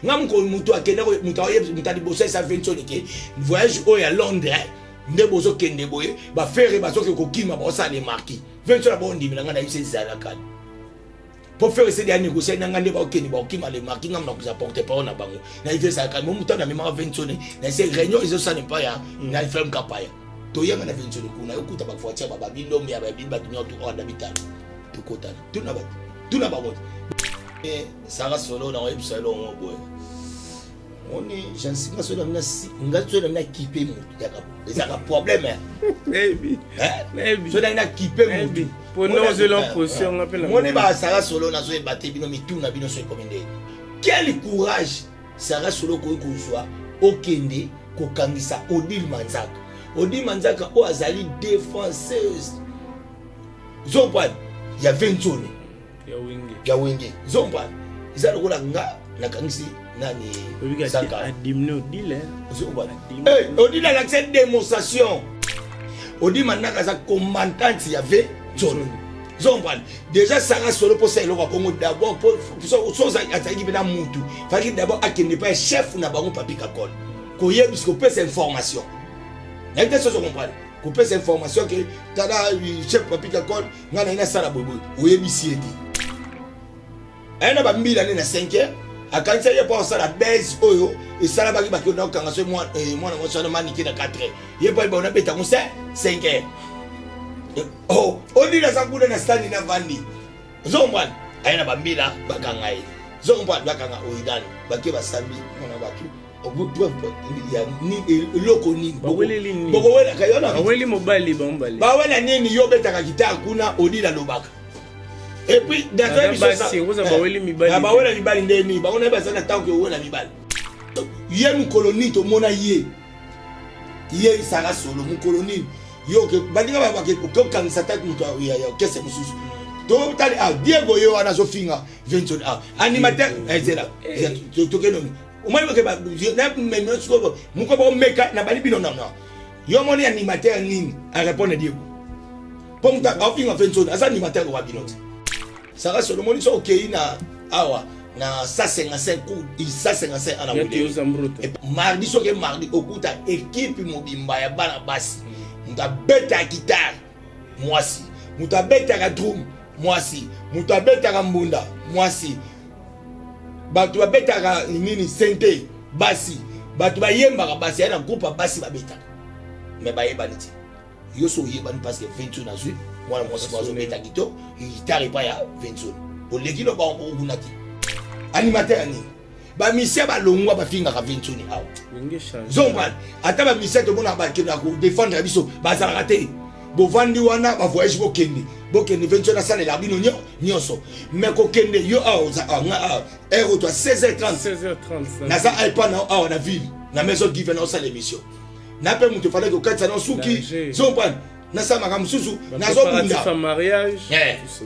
Nga mokolo moto akende, moto ya liboso esa Vensoni ke voyage oyo ya Londres nde bozokende boye, bafere bazoke kokima, baosala le marquis. Vensoni abondimela nga na yebisa ezalaka mpo Ferre esedi anégocie na nga nde baokende baokima le marquis. Nga nakozala porte parole na bango na ive ezalaka mo moto namemaka Vensoni na ese réunion ezosala epai ya na Efrem Kapaya. Toyanga na Vensoni kuna, yokuta bavoiture bababilombe ya babi bato nyonso oyo na bitalo tokotana, tuna bato, tuna bango. Sara Solo na oyebisa elongo boye, oni jansi nga soki namina nga soki namina kipe motu ezalaka problème. Soki namina kipe motu moni basara Solo, nazoyeba te bino mituna bino so ekomi nde quel courage. Sara Solo okoki kozwa okende kokangisa Odile Manzaka, Odile Manzaka oyo azali défenseuse zompane ya Venzone ya Wenge. Zompane eza lokola nga nakangisi nani. Odile alakisa démonstration. Odile Manzaka aza commandante ya Venzone, zompane déjà. Sara Solo, mposa eloko ya bongo, d'abord so azalaki mpe na mutu, faki d'abord akende pa chef na bango Papi Kakol, koyebisa, kopesa information. Nayebi te soso comprendre, kopesa information ke tala, chef Papi Kakol, ngai naye nasala boyeboye. Oyebisi ye te, aye na bambila nde na 5 heures, akanisa ye mpo asala base oyo esalamaki. Bakenda kokanga so mwana mwasi wana manike na 4 heures, ye mpo ayeba ona betango 5 heures. Oh, Odile aza kuna na stani na vandi, ozokomprendre, aye na bambila, bakanga ye, ozokomprendre, bakanga oidane, bake basambi mwana bato. Eloko nini bokowelaka yo? Baweli mobali bango. Bawela nini? Yo obetaka guitare kuna, Odile alobaka. Et puis bawela mibali nde nini? Bango naye baza na ntango owela mibali. Ye mokolo nini tomona ye? Ye Sara Solo, mokolo nini yo balinga okokangisa ta moto ya orchestre mosusu? Totali ah, Diego ye wana azofinga Venson, ah, animateur ezela tokende. Omoni sikoyo moko bomeka na bali bino nano. Yo moni animateur nini arépondre Diego mpo moto aofinga Venson aza animateur wa bino te? Sara Solo, omoni so okei na awa na 155 cour 155 ana mardi, soki mardi okuta équipe mobimba ya bana basi. Moto abetaka guitare mwasi, moto abetaka drum mwasi, moto abetaka mbunda mwasi, bato babetaka nini, synthé basi, bato bayembaka basi. Ya na groupe ya basi babetaka, mais bayebani te. Yo so oyebani parce que Venson azwi mwana mwasi mo azobeta gito guitare epai ya Venson, oleki no bango kuna te. Animateur ya nini? Bamisia balongwa, bafingaka Vensoni awa, zompane. Ata bamisia tomona bakendaka kodefendre biso, bazalaka te. Bovandi wana, bavoyage, bokende, bokende, Vensoni asalela bino nyonso. Mais kokende yo awa, nga awa heure oyo to 16h30 naza epa na awa na ville na maison Given, naosala émission na mpe moto efandaki kokatisa na suki, zompane, nasala makambo mosusu, nazobunda.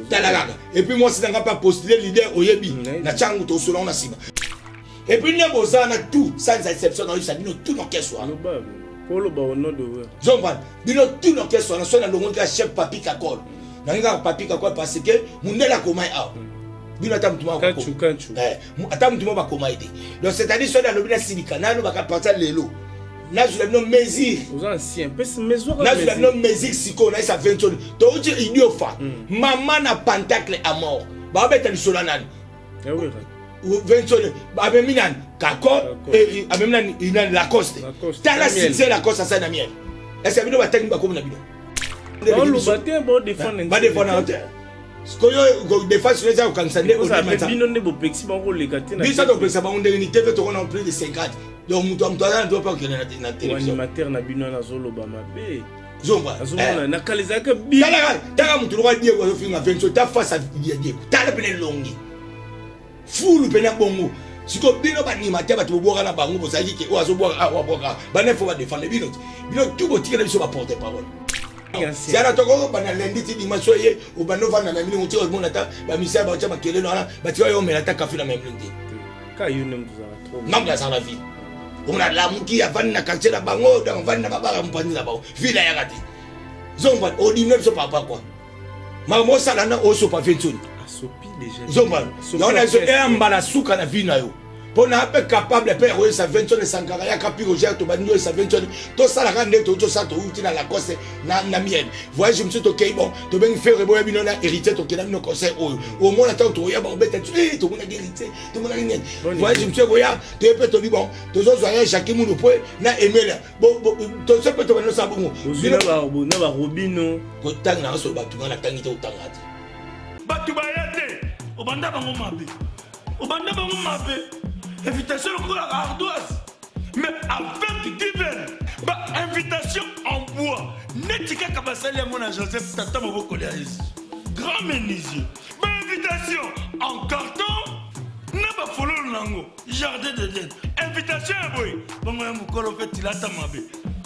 Tala kaka. Et puis mwasi na nga mpe apostule leader, oyebi na ntango tosolango na nsima. Et puis nde boza na tout sans exception, nayoyisa bino tout na orchestre wana, zompane, bino tout na orchestre wana. So nalongoli kaka chef Papi Kakol, nangi kaka Papi Kakol parce que mondele akomai awa. Bino ata mutu moko, ata mutu moko bakoma ye te. Donc c'est à dire soki nalobi nasilika, nalobaka partir lelo nazwela bino mesure, nazwela bino mesure. Sikoyo nayesa Vensoni, touti Idiofa, mama na pentacle à mort, babeta lisolo nani? Vensoni amemi nani? Kako amemi nani? Nani? Lacoste. Tala succès Lacoste asali na miel. Est-ce bino batangi bakomi na bino? Badefendre te. Sikoyo défense eza kokangisa nde. Bino nde bopekisi bango koleka te. Biso topekisa bango ndenge ni tv? Tokona plus de 50, donc moto ya moto aza na droit mpe okende na télévision. Animateur na bino wana azoloba mabe. Zomba. Azomona na kala ezalaka. Tala moto lokwa Diego azofinga Venso. Ta face ya Diego, tala pene elongi fulu pene bongo. Sikoyo bino baanimateur, bato bobwaka na bango, bozalaki ke oyo azobwaka awa, bwaka bana, fo badefendre bino te. Bino tu botikela biso baporte parole. Siana toko bana lundi ti dimanche oyo ye obanda ovanda na mimi oti omona ata bamisia baotya makelelo wana, batika yo omela ata kafe na meme te. Ngambo azala na ville, omona lamuki, avandi na quartier na bango, donc avandi na babaka mopanzi na bango, ville ayaka te. Zomba odimne biso papa kwa makambo osala na osopa Vensoni, zomba yango na biso eyamba na suka na vie na yo. Mpo na mpe capable mpe ya koyesa Vincent Sankara yaka pi Roger, tobandi oyesa Vincent, tosalaka nde touti tosala, touti na Lacoste na miel voyage mosusu, tokei bon, tobengi Ferre, boya bino na Héritier, tokenda bino concert oyo. Omona ntango tokoya, bakobeta, tomonaki Héritier, tomonaki nini. Voyage mosusu ekoya, toye mpe tobi bon, tozozwa ya Jacques Munu mpo na Emelia, tozo mpe tobandi osala bongo. Na barobino. Kotanga nanga solo bato nga natangi te, kotanga te. Bato baya te, obanda bango mabe, obanda bango mabe, invitation lokola ardoise, mais avec Given, ba invitation en bois neti kaka basali yango na Joseph, tata mobokoli ya Yesu, grand menuisier, ba invitation en carton na bafololo nango, jardin d'Eden, invitation ya boye bongo ya mokolo mpe tilata mabe.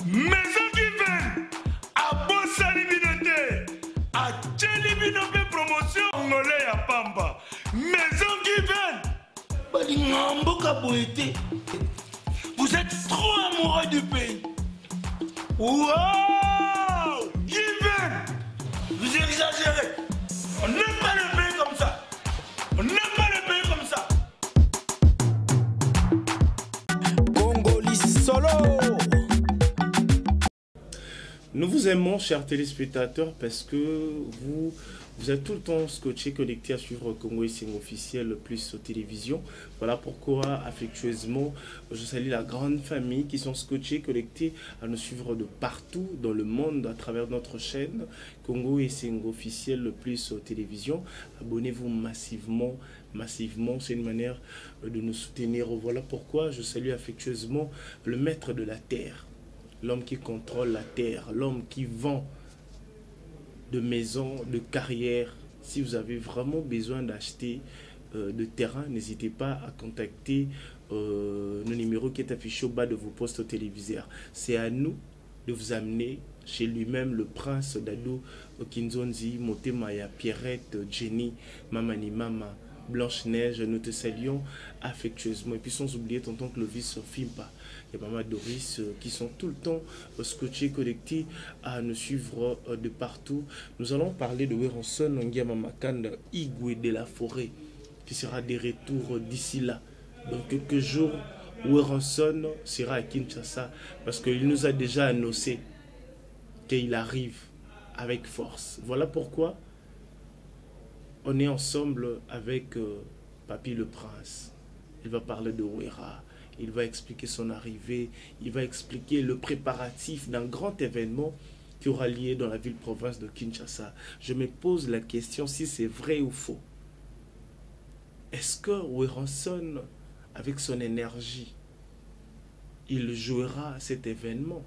Maison Given abosani bino te, atieli bino mpe promotion ngole ya pamba. Maison Given balinga mboka boye te. Vous êtes trop amoureux du pays. Wow, Given, vous exagérez. On n'aime pas le pays comme ça, on n'aime pas le pays comme ça. Congoli solo. Nous vous aimons, chers téléspectateurs, parce que vous, vous êtes tout le temps scotchés, connectés à suivre Congo Esengo officiel plus télévision. Voilà pourquoi, affectueusement, je salue la grande famille qui sont scotchés, connectés à nous suivre de partout dans le monde à travers notre chaîne Congo Esengo officiel plus télévision. Abonnez-vous massivement, massivement, c'est une manière de nous soutenir. Voilà pourquoi je salue affectueusement le maître de la terre, l'homme qui contrôle la terre, l'homme qui vend de maisons, de carrières. Si vous avez vraiment besoin d'acheter de terrain, n'hésitez pas à contacter nos numéros qui est affiché au bas de vos postes téléviseurs. C'est à nous de vous amener chez lui-même, le prince Dadou Kinzonzi, Motemaya, Pierrette, Jenny, Mamani Mama, Blanche-Neige, nous te saluons affectueusement. Et puis sans oublier tonton Clovis Fimpa et maman Doris qui sont tout le temps scotchés, connectés à nous suivre de partout. Nous allons parler de Werrason Ngiama Makanda, Igwe de la forêt, qui sera de retour d'ici là. Dans quelques jours, Werrason sera à Kinshasa parce qu'il nous a déjà annoncé qu'il arrive avec force. Voilà pourquoi on est ensemble avec Papy le Prince. Il va parler de Wera, il va expliquer son arrivée, il va expliquer le préparatif d'un grand événement qui aura lieu dans la ville-province de Kinshasa. Je me pose la question si c'est vrai ou faux. Est-ce que Werrason, avec son énergie, il jouera cet événement?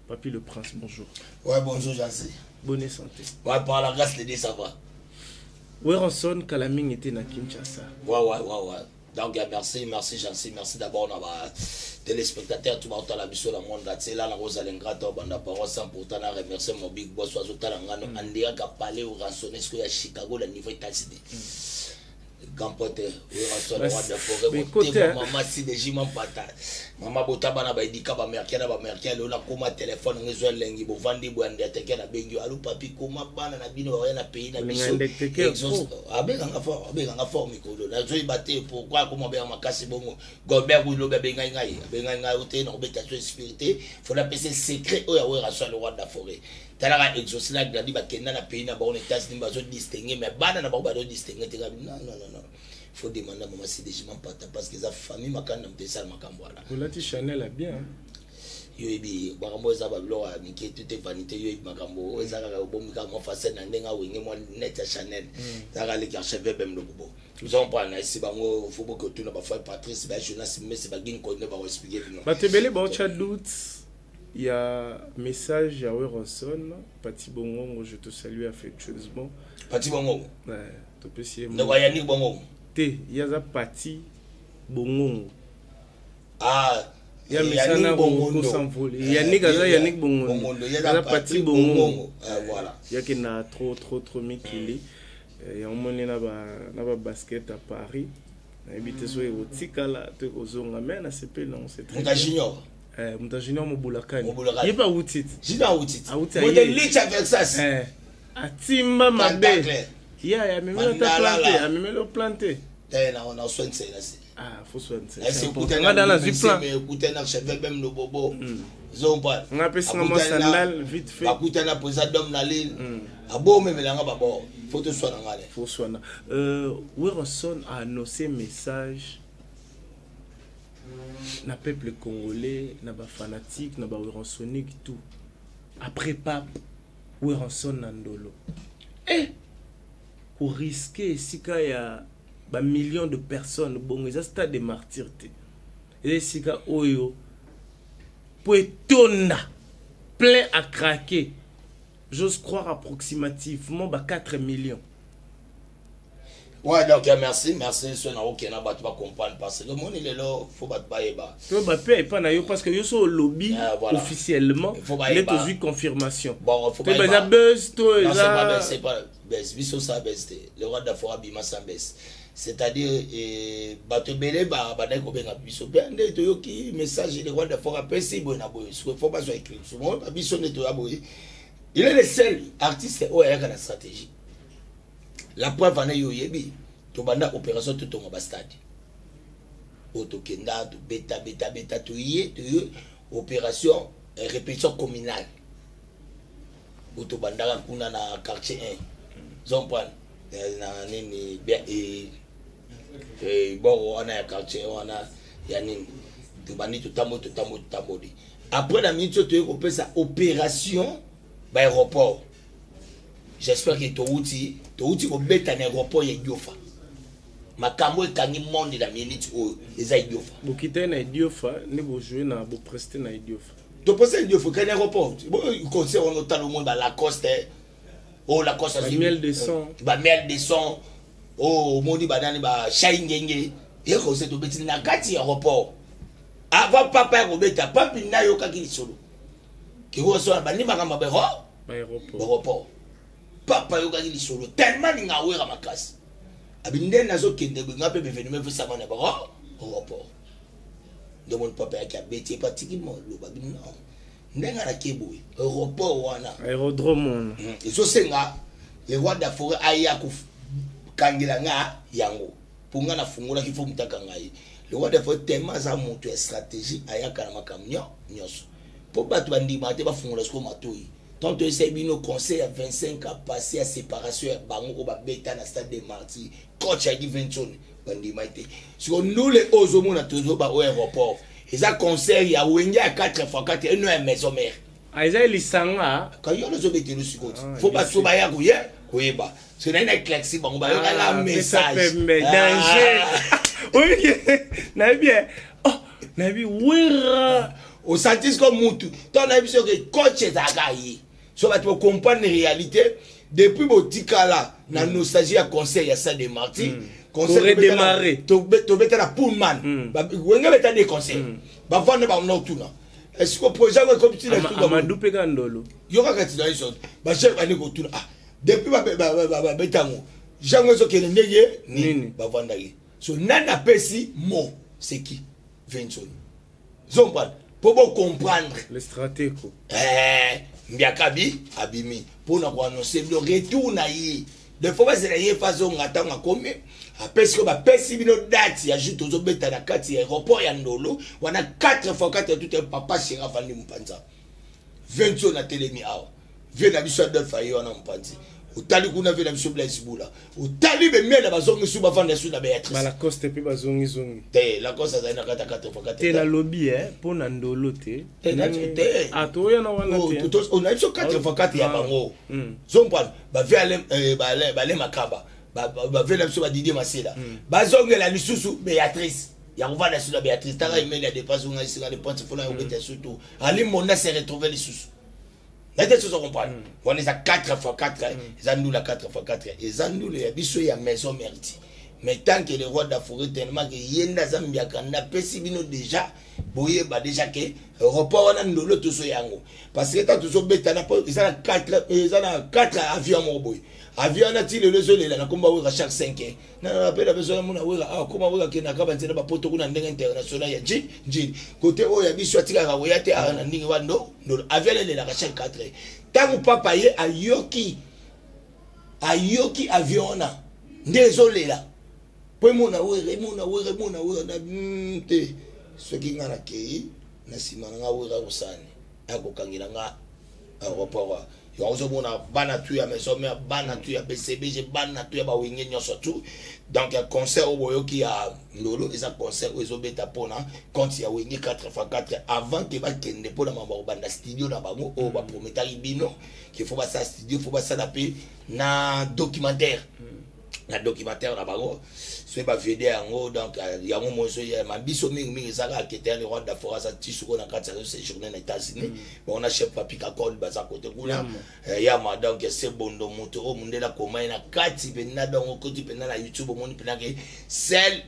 Papy le Prince, bonjour. Ouais, bonjour Jancy. Bonne santé. Ouais, par la grâce de Dieu, ça va. Werrason Kalaming était na Kinshasa. Ouais. Donc, merci, merci Jancy, merci d'abord na téléspectateurs, tout le monde la biso la monde entier là, la Rose Alengrata, banda parole sans pourtant na remercier mon big boss oiseau talangano, Andrea Kapale ou rançonné ce qu'il y a Chicago le niveau États-Unis. Grand pote, Werrason, le roi de la forêt, Mais mon écoute, témoin, hein. maman, si des jimons pata. Maman botaba na ba edika ba américain na ba américain, lona koma téléphone ngezo lengi bo vandi bo ndeteke na bengi alu papi koma bana na bino ba na pays na biso. Ndeteke Exos- fort. Abenganga fort, abenganga fort mikolo. Na zo bate pourquoi koma benga makasi bongo. Golbert Wilo ba benga ngai, benga ngai ote na obeta so spirité, faut la pese secret oya Werrason le roi de la forêt. Talaka exaucé la grandi ba kenda na pays na ba on États-Unis ba zo distinguer mais bana na ba ba zo distinguer te non non non non. Faut demander à maman si des jimons pata parce que sa famille makanda mtesa makambo wana. Olati Chanel a bien. Hein? Yo yebi makambo eza ba biloko ya mike, tout est vanité. Yo yebi makambo oyo eza kaka obomi kaka mwa facette na ndenge awenge mwa net ya Chanel. Ezaka leki archevêque bem lokobo. Ozompana esi bango fo boke otuna ba frère Patrice, ba Jonas Messi, ba Ginkonde ba expliquer bino. Bato ebele baotya doute ya message ya Werrason. Pati Bongongo, je te salue affectueusement. Pati Bongongo. Ouais, topesi ye ndeko ya Yannick Bongongo. Te, ye aza Pati Bongongo. Ah, Ya Yannick mesana Bongondo. kosanvole. Yannick aza Yannick Bongondo. Bongondo, ye aza Aza Pati Patrick Bongongo. Bongongo. Ah, voilà. Yakenda trop trop trop mikili. Yango moni na ba basket à Paris. Nayebi te soki ekotikala to ekozonga, mais nasepeli nango, c'est très Moto ya bien. Junior. Moto ya Junior Mobulakani. Mobulakani. Ye mpe awuti ti. Junior awuti ti. Awuti Moto aye. Licha Versace. Atimba mabe. Pantacle. Ye amemeli ata Mandalala. plante, amemeli o plante. Te na soin se na se. Ah, faut nga da nazwi plan. Ekutani na cheveux bem lobobo, zompa. Nga apesi nga mwa sandale vite fait. Bakutani na président dom na lille, abomemelanga babord, faut toswana nga le. Faut swana. Werrason a annoncé message na peuple congolais, na bafanatique, na bawerrasonique, tout. Après pape Werrason na Ndolo, eh, korisquer esika ya bamillions de personnes bongo, eza stade de martyr te, eza esika oyo po etonda plein à craquer, j'ose croire approximativement ba 4 millions. Ouais, donc merci, merci. So na okena bato bacomprendre, parce que moni lelo faut bato bayeba. To bape epa na yo, parce que yo so olobi. Ah, voilà. Officiellement. Faut nde bayeba. Tozwi confirmation. Bon, faut to eza buzz to Non, c'est pas eza buzz, c'est pas buzz. Biso sa buzz te. Le roi d'Afrique abima sans buzz. C'est-à-dire bato ebele bandaki kobenga biso mpe nde toyoki message le roi d'Afrique apesi boye na boye. Soki faut bazwa écrit somo biso nde toya boye. Il est le seul artiste oyo ayaka na stratégie. La preuve wana, yo oyebi, tobanda opération totonga bastade oyo tokenda, tobeta beta beta, toye toye opération répétition communale oyo tobandaka kuna na quartier 1, zomprendre na nini bien boro wana ya quartier wana ya nini. Tobandi, totamboli, totamboli, totamboli. Après na miniti oyo toye kopesa opération baaéroport. J'espère que touti kobeta na aéroport ya Idiofa. Makambo ekangi monde na minute oyo eza Idiofa. Bokitaki na Idiofa nde bojouer na boprester na Idiofa? Toprester Idiofa kani aéroport. Concert wana, otala, omoni balacoste oyo, Lacoste. Bamiel de son. Bamiel de son oyo, omoni banani, bashai ngenge ye. Concert tobeti na kati ya aéroport avant papa ya kobeta. Papi nayokaki lisolo kikoso bandi makambo ya Baéroport. Aéroport, papa ayokaki lisolo tellement ninga awera makasi, abi nde nazokende boye, nga mpe bevenema efesama na bango aéroport. Nde moni papa yaki abeti epe atiki lobaki non, ndenge alaki boye aéroport wana. Aérodrome wana. Ezosenga le roi d'Afrique aya kokangela nga yango, mpo nga nafungolaki, faut moto akanga ye. Le roi d'Afrique tellement aza moto ya stratégie, ayaka na makambo nyonso mpo bato bandimaka te bafungola sikoyo matoi. Tant toyesai bino conseil ya 25 ans passé ya séparation ya bango oyo babeta na stade de martyr, coach yaki 20 bandima te. Siko ndule oyo ozomona tozoba oyo aéroport eza concert ya Wenge ya 4 x 4 eno ya maison mère. Ah, eza lisanga. Kayo nazobetelo sikoyo ti Ah, faut bato baya koye koyeba soki naye na éclairci bango, bayokaka Ah, message. pesa pembe danger. Oyebi, nayebi, oh, nayebi Wera. Osanti siko mutu to nayebi soki coach ezalaka ye, so bato bocomprendre réalité depuis botikala na nostalgie ya concert ya stade de martyr. Koredémarrer. Tobeta na Pullman. Wenge beta des concerts, bavanda bango na otuna esiko projet yango ekomi ntina. Amadou mpe ka Ndolo. Yo kaka tina ye, bachef bandi kotuna: ah, depuis babeta yango, jango ezokende ndenge Nini? nini? Bavandaki so nani apesi mo, c'est qui? Vincent zompana mpo bocomprendre. Le stratego. Eh, mbiaka bi abimi mpona koannoncer bino retour na ye. De fois bazela ye fa azonga. Ntango akomi, apesi ko bapesi bino date ya jour tozobeta na kati ya aéroport ya Ndolo wana, 4 fois 4 tout. Papa chéri avandi mopanza 20 oyo natelemi awa, vie na biso Adolphe aye wana mopanzi. Otali kuna vie na biso Blaise Bula, otali bemiele bazongi su, bavanda su na Béatrice. Balacoste mpe bazongizongi. Te, Lacoste azali na kati ya 4 fois 4. Te, nalobi mpo na Ndolo te. Te, te. Ah, toya na wana te. Ona biso 4 fois 4 ya bango. Zompana bavie bale makaba, bavie na biso badidie masela, bazongela lisusu Béatrice ya kovanda su na Béatrice. Tanga emeli ya dépense onga esika dépense fona yokobeta, surtout Ali Monda se retrouve lisusu na te. Sozo comprendre wana eza 4 fois 4, eza ndula 4 fois 4, eza ndula ya biso ya maison mère. Mais tant que le roi d'Afrique, tellement que ye nde aza mbiaka, nde apesi bino déjà, boyeba déjà ke aéroport wana Ndolo tozo yango, parce que tant tozobetana mpo eza na 4, eza na 4 avion moko boye. Avion wana ti lelo ezolela na komba Wera chaque 5 heures. Nana mpe na besoin namona Wera awa, koma Wera akendaka banzela bapoto kuna ndenge international ya njili kote oyo ya biso atikaka koya te awa na ndenge wa Ndolo. Avion elelaka chaque 4 heures. Ntango papa ye ayoki avion wana nde ezolela. Mpo emona Wera, emona Wera, emona Wera na te. Soki nga nakei na nsima na nga, Wera akosala nini? Akokangela nga aéroport. Yango ozomona bana tu ya Maison Mère, bana tu ya BCBG, bana tu ya bawenge nyonso tu. Donc concert oyo boyoki ya Ndolo eza concert oyo ezobeta mpona compte ya Wenge 4x4 avant ke bakende mpona mambo ya kobanda studio na bango oyo baprometaki bino ke faut basala studio, faut basala mpe na documentaire, na documentaire na bango soki bavide yango. Donc yango moso ma biso mingimingi eza kaka kete ya le roi d'Afora aza ti sikoyo na kati ya séjourné na États-Unis. Bango na chef Papi Kakol baza kote kuna yama. Donc se bondo moto oyo mondele akoma ye na kati mpenza. Donc okoti mpenza na YouTube, omoni mpenza ke seul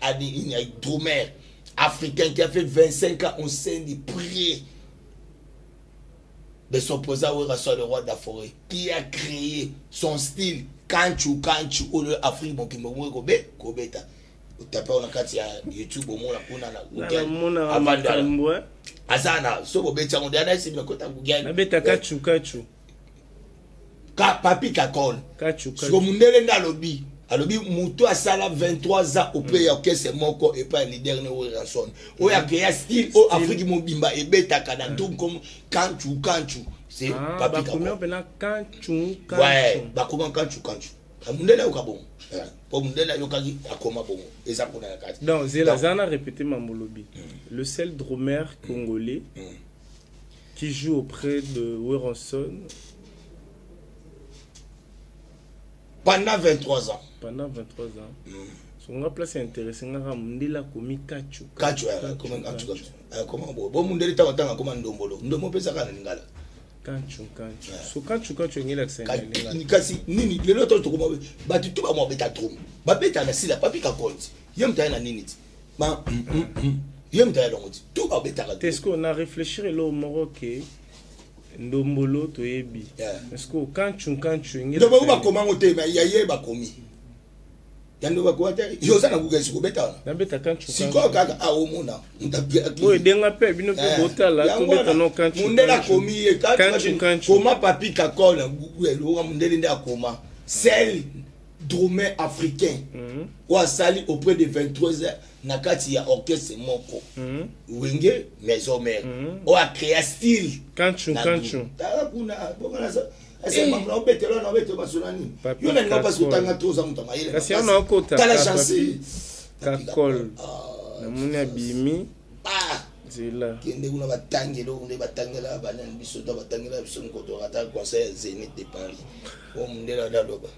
drummer africain qui a fait 25 ans au sein du prix de s'opposer à Werrason le roi de la forêt, qui a créé son style kanchu kanchu oyo Afrique mokimbo moko kobe kobeta. Otape na kati ya YouTube, omona kuna na Google. Namonaka Avanda. Makambo, eh. Aza na so bobeti yango nde anayesi bino kota Google. Nabeta kachu kachu. Ka Papi Kakol. Kachu siko kachu. Mundele nde alobi moto asala 23 ans auprès ya orchestre moko epai ya leader ne Werrason, oyo acréa style oyo Afrique mobimba ebetaka na drum comme kanchu kanchu, c'est Ah, Papi bakomi Kakol. mpena kanchu Ouais, kanchu. Bakoma kanchu kanchu. Mundele ayoka bongo po mundele ayokaki akoma bongo, eza kuna na kati. Donc zela Donc, zala na répété mambolobi, le seul drummer congolais qui joue auprès de Werrason pendant 23 ans. Pendant 23 ans. Songa place intéressé ngaka mundele akomi kachu. Kachu, akoma kanchu kanchu, akoma bongo bo mundele ntango ntango akoma ndombolo, ndombo mpesaka na lingala. Kanchu kanchu, so kanchu kanchu engelakisa na lingala. Kasi nini lelo to tokoma bato tu bamwa beta drum, babeta na sila Papi Kakol ti ye moto aye na nini ti ba ye moto aye longo ti tu babetaka. Te, est-ce qu'on a réfléchir eloko moko ke ndombolo toyebi? Est-ce que kanchu kanchu Ndombo bakomango te, mais ya ye bakomi ya ndo bakoma te. Yo oza na Google, siko obeta wana. Nabeta kanchu. Sikoyo kaka aomona. Boyo edenga mpe bino mpe botala, tobeta no kanchu. Mundele Kanchu. akomi ye Kanchu kanchu. Koma Papi Kakol na Google, oka mundele nde akoma seul drummer africain oyo asali auprès de 23 heures na kati ya orchestre moko Wenge Maison Mère, oyo acréa style Kanchu na kanchu. drum. Tala kuna bonga obetela na obetela basona nini. Papi Yo nalinga mpasi Kakol. otanga to oza moto ya mayele Kasi makasi. yango naokota Tala ka chance. Papi Kakol namoni abimi. Ah! Nzela. Kende kuna batangela oyo nde batangela banani biso to batangela biso nkoto ata conseil ya Zénith de Paris oyo mundele adaloba.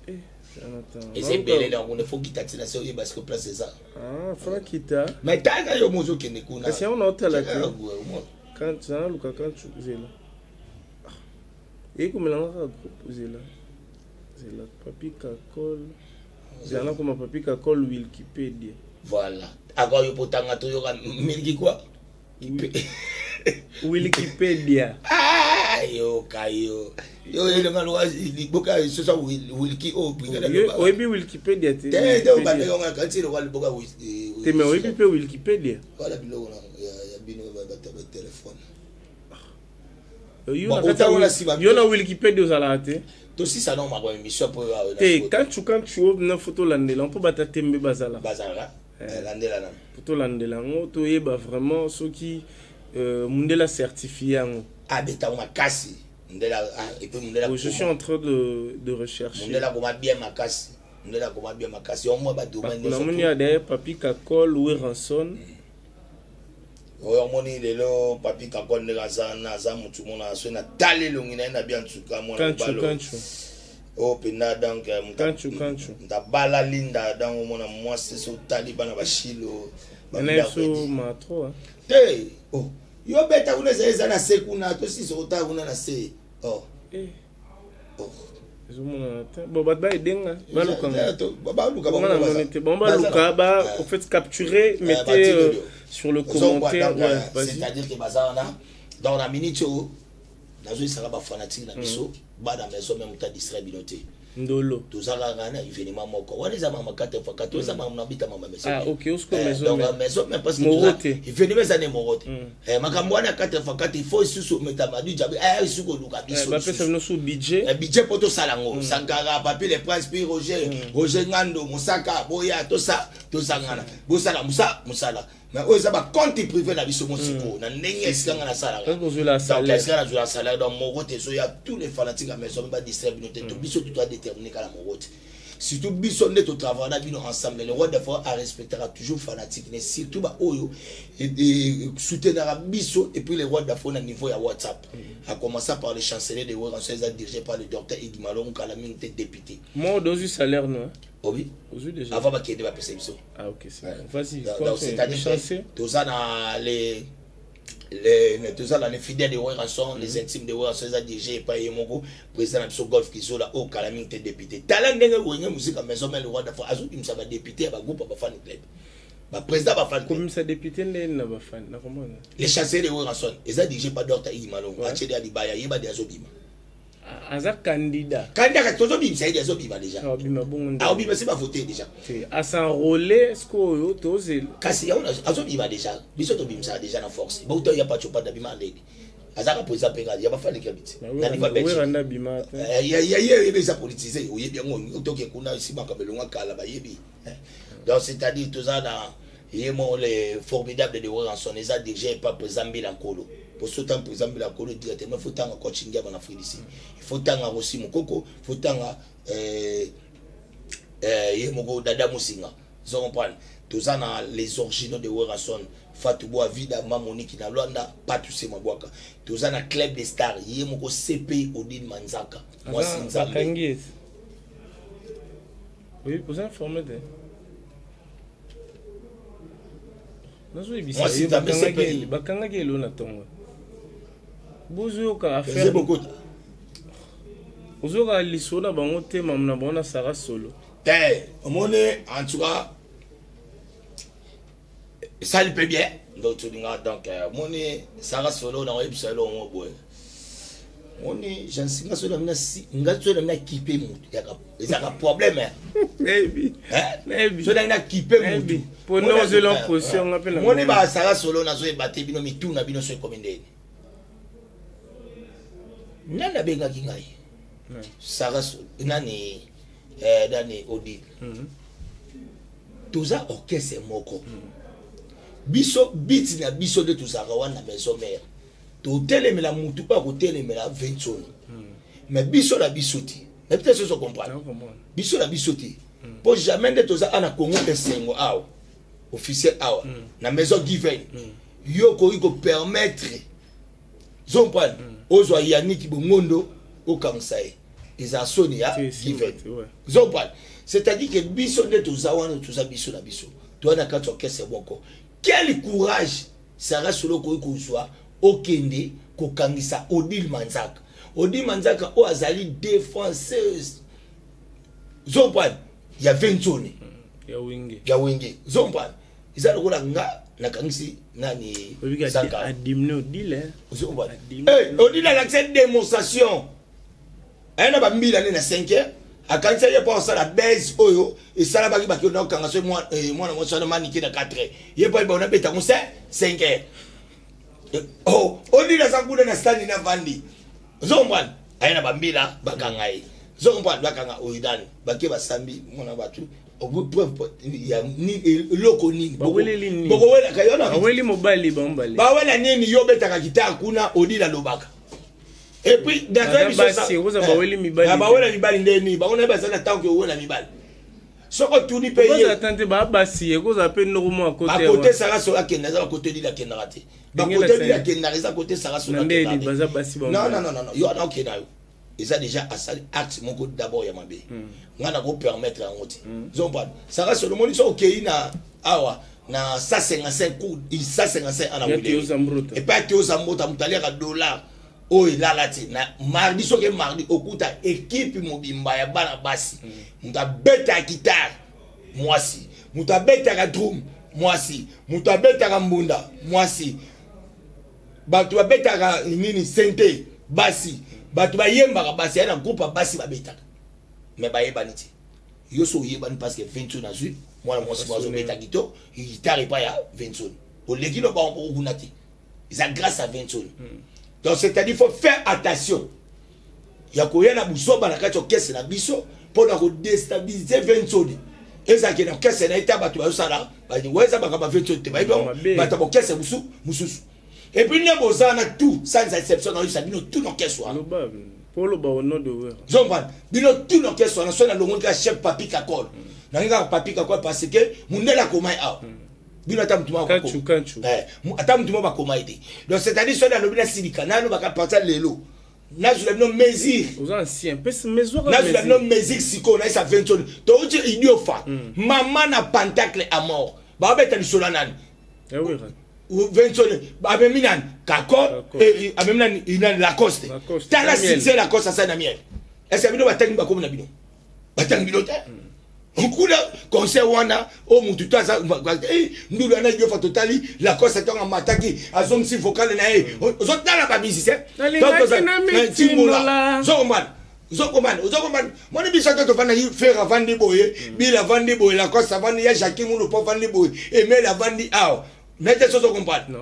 Eh, Jonathan. Eza ebele na kuna, faut kita ntina se oyeba siko place eza. Ah, fana kita. Mais tanga yo mo ozokende kuna. Kasi yango naotala te. Ah, ouais, omona. Zala luka kanchu, zela ekomela kaka groupe, zela zela Papi Kakol, zela nakoma Papi Kakol Wikipedia. Voilà, akwa yo potanga toyoka miliki kwa. Wikipedia. Ah, yoka yo yo elonga loka liboka sosa wilki oyo brigade. Oyebi Wikipedia te? Te te, obandeka kanti loka liboka. Te, mais oyebi mpe Wikipedia? Wala biloko ya bino bato ya telefone. Yo Bon, na kati ya otango na nsima. Yo na Wikipedia ozalaka te? Tosisa no makambo émission mpo Te, kanchu kanchu oyo na fo tolandela mpo bata tembe bazalaka. Bazalaka landela nano. Po tolandela yango, toyeba vraiment soki mundele acertifie yango. Abetango makasi mundele, ah, et puis mundele Bon, je suis en train de rechercher. Mundele akoma bien makasi, mundele akoma bien makasi yo mwa badomaine. Namoni ya d'ailleurs Papi Kakol Werrason. Oyo omoni lelo Papi Kakol ndenge aza na aza motu mona soki natali elongi na ye na bia ntuka mwana Kanchu mobali kanchu. Oyo mpenza donc Kanchu kanchu. Moto abala Linda, donc omona mwasi so otali bana bashilo. Na biso ma trop, hein. Te, oh, yo beta kuna eza na se kuna, tosisa kotala kuna na se, oh. Eh, Oh. Ezomonana te. Bon, bato baedenga balukanga. Baluka. Nga namoni te. Bon, baluka ba en fait capturer, mettez sur le commentaire. Ouais, vas-y. C'est-à-dire que baza wana, donc na minute oyo nazoyisaka bafanatique na biso bana maison même ta distrait bino te. Ndolo. Toza kaka na événement moko wana, eza mama 4 fois 4, eza mama nabita mama maison. Ah, ok, osiko maison. Donc maison, mais parce que Moro te. Événement eza ne moro te. Makambo wana 4 fois 4, il faut lisusu metama du jabi lisusu koluka biso. Bapesa bino su budget. Budget mpo tosala yango. Sankara, Papi le Prince, puis Roger, Roger Ngando, Mosaka, boya tosa tosangana, bosala mosala. Mais oyo eza bacompte privé na biso mosiko na ndenge esika nga nasalaka. Kozwela salaire. Esika nazwela salaire. Donc moro te, ezoya. Tous les fanatiques ya maison badistraire bino te. To biso to toadétermine kala moro te, surtout biso nde totravaille na bino ensemble. Le roi de forêt arespectera toujours fanatique ne, surtout baoyo soutenara biso. Et puis le roi de forêt na niveau ya WhatsApp, à commencer par le chancelier de Werrason, eza dirigé par le docteur Eddy Malongo, kala mingi te député. Mo dozwi salaire no? Obi. Ozwi déjà? Avant bakende, bapesa biso. Ah ok, c'est bon, vas-y. Donc c'est-à-dire toza na les toza na les fidèles de Werrason, les intimes de Werrason, eza dirigé epai ye moko président na biso Golf Kizola, oyo kala mingi te député. Tala ndenge Wenge Musica Maison Mère, le roi d'Afrique azobimisa badéputé ya bagroupe ya bafan club, baprésident bafan club. Komimisa député ndeni na bafan na komona? Les chanceliers de Werrason eza dirigé par docteur Igi Malongo. Atiede ya libaya, yeba de azobima. Aza candidat. Candidat, kasi tozobimisa ye de, azobima déjà. Aobima bongo nde? Aobima, si bavote déjà. Te, as'enrôler sikoyo, tozela. Kasi yango azobima déjà, biso tobimisaka déjà na force. Bauta ya pacho pata bima ndeni, azalaka président mpe ya bafan club ti na niveau ya Belgique. Weranda bima te. Ye oyebi eza politisé, oyebi yango, toke kuna esi makambo elongwa kala, bayebi. Donc c'est-à-dire toza na ye mo le formidable de Werrason, eza dirigé par président Mbila Nkolo. Po so tanga président Mbila Nkolo directement, faut tanga coach Ngiaba na Afrique d'ici, il faut tanga Rosi Mokoko, faut tanga ye moko Dada Musinga. Zo comprendre, toza na les originaux de Werrason, Fatou Boa Vida, Mamoniki na Lwanda, Patuse Mabwaka. Toza na club des stars, ye moko CP Odile Manzaka, mwasi Nzambe. Bakangi ete, oui, oza informé te, nazoyebisa. Mwasi Yo, Nzambe, CPI. Bakangaki elo na ntongo, bozoyoka Eze affaire. Bokota. Ozoyoka lisolo na bango te, mamu na bango na Sara Solo. Te, omoni, en tout cas esali mpe bien. Donc tolinga, donc omoni Sara Solo na oyebisa eloko mo boye. Omoni Jansi, nga soki na nga soki na mina kipe motu, ezalaka problème, hein. Nayebi. Hein? Nayebi. Soki nangi na kipe Nayebi. motu. Po nde ozwela position, nga mpe na moni moni. Basara Solo, nazoyeba te bino mitu na bino so ekomi ndeni. Nani abengaki ngai? Sara Solo nani, nani, Odile. Toza orchestre moko, biso biti na biso nde tozalaka wana na maison mère. Totelemela mutu mpo akotelemela Vensoni, mais biso na biso te, na biso te, comprendre. Nakomona. Biso na biso te, mpo jamais nde toza ana Congo esengo awa officiel awa na maison Given, yo okoki kopermettre zompane ozwa Yaniki Bongondo, okangisa ye, eza soni ya Te, simba Given. te, ouais. Zompane, c'est-à-dire que biso nde toza wana, toza biso na biso, toza na kati ya orchestre moko. Quel courage Sara Solo okoki kozwa okende kokangisa Odile Manzaka? Odile Manzaka oyo azali défenseuse, zompane, ya Venzone. Ya Wenge. Ya Wenge, zompane. Eza lokola nga nakangisi nani? Oyebiki Sankara. Adimne Odile. Ozomona? Adimi. Eh, Odile alakisa démonstration aye na bambila nde na 5 heures, akanisa ye mpo asala base oyo esalamaki, bakenda kokanga so mwana mwasi wana manike na 4 heures, ye mpo ayeba nabeta yango 5 heures. Oh, Odile aza kuna na stani na vandi, ozokomprendre, aye na bambila, bakanga ye, ozokomprendre, bakanga oyidani, bake basambi mwana bato, preuve ya eloko nini? Baweleli nini? Bokowelaka yo na Aweli mobali bango bale. Bawela nini? Yo obetaka guitare kuna, Odile alobaka, et puis Baza basi, okoza baweli mibali te. Bawela mibali nde nini? Bango naye baza na ntango owela mibali, soki otuni mpe ye. Okozala tan te, baa basi, ekozala mpe ndoko moko akote. Bakote Sara Solo akenda, eza bakote Odile akendaka te. Ndenge Bakote Odile na akendaka, eza kote Sara Solo Na nde akendaka te. baza basi bango Non. bale. Non, non, non, non, yo wana okenda, yo eza déjà asali acte moko d'abord ya mabe, nga na kopermettre yango te, zompana. Sara Solo, omoni, so okei na awa na 155 cour 155 ana Ya Théo Zambrota. Epai ya Théo Zambota, moto aliaka dollar oyo elala te. Na mardi, soki mardi okuta équipe mobimba ya bana basi, moto abetaka guitare mwasi, moto abetaka drum mwasi, moto abetaka mbunda mwasi, bato babetaka nini, synthé basi, bato bayembaka basi, ya na groupe ya basi babetaka. Mais bayebani te. Yo so oyebani parce que Venson azwi mwana mwasi moko azobeta guitare, guitare epai ya Venson. Oleki no bango moko kuna te. Eza grâce à Venson. Donc c'est-à-dire faut faire attention ya koya na buzoba na kati ya orchestre na biso mpona kodestabilize Venson. Ezalaki na orchestre na ye te, bato bazosala eza makambo ya Venson te, bayebi bato ya orchestre mosusu. Et puis nde boza na tout sans exception, nayoyisa bino tout na orchestre wana. Poloba au nom de Wera. Zomba bino tout na orchestre wana, so nalongoli kaka chef Papi Kakol, nangi kaka Papi Kakol parce que mundele akomai awa. Bino ata mutu moko ata mutu moko bakoma ye te. Donc c'est-à-dire soki nalobi nasilika, nalobaka partir lelo nazwela bino mesure, nazwela bino mesure. Sikoyo nayesa Ventoni, touti idiofa, mama na pentacle à mort, baobeta lisolo ya nani? Ventoni amemi nani? Kakol. Amemi nani? Nani? Lacoste. Tala succès Lacoste asali na miel. Est-ce bino batangi bakomi na bino? Batangi bino te. Kuna concert wana oyo mutu to aza ndulu wana idiofa, totali Lacoste ntango amataki, azongisi vocal na ye, ozotala bamusicien timola. Ozokomana, ozokomana, ozokomana. Moni biso te, tovandaki, Ferre avandi boye, Bill avandi boye, Lacoste avandi, ya Jacki Mulupo avandi boye, Emel avandi awa. Nete so ozokomprendre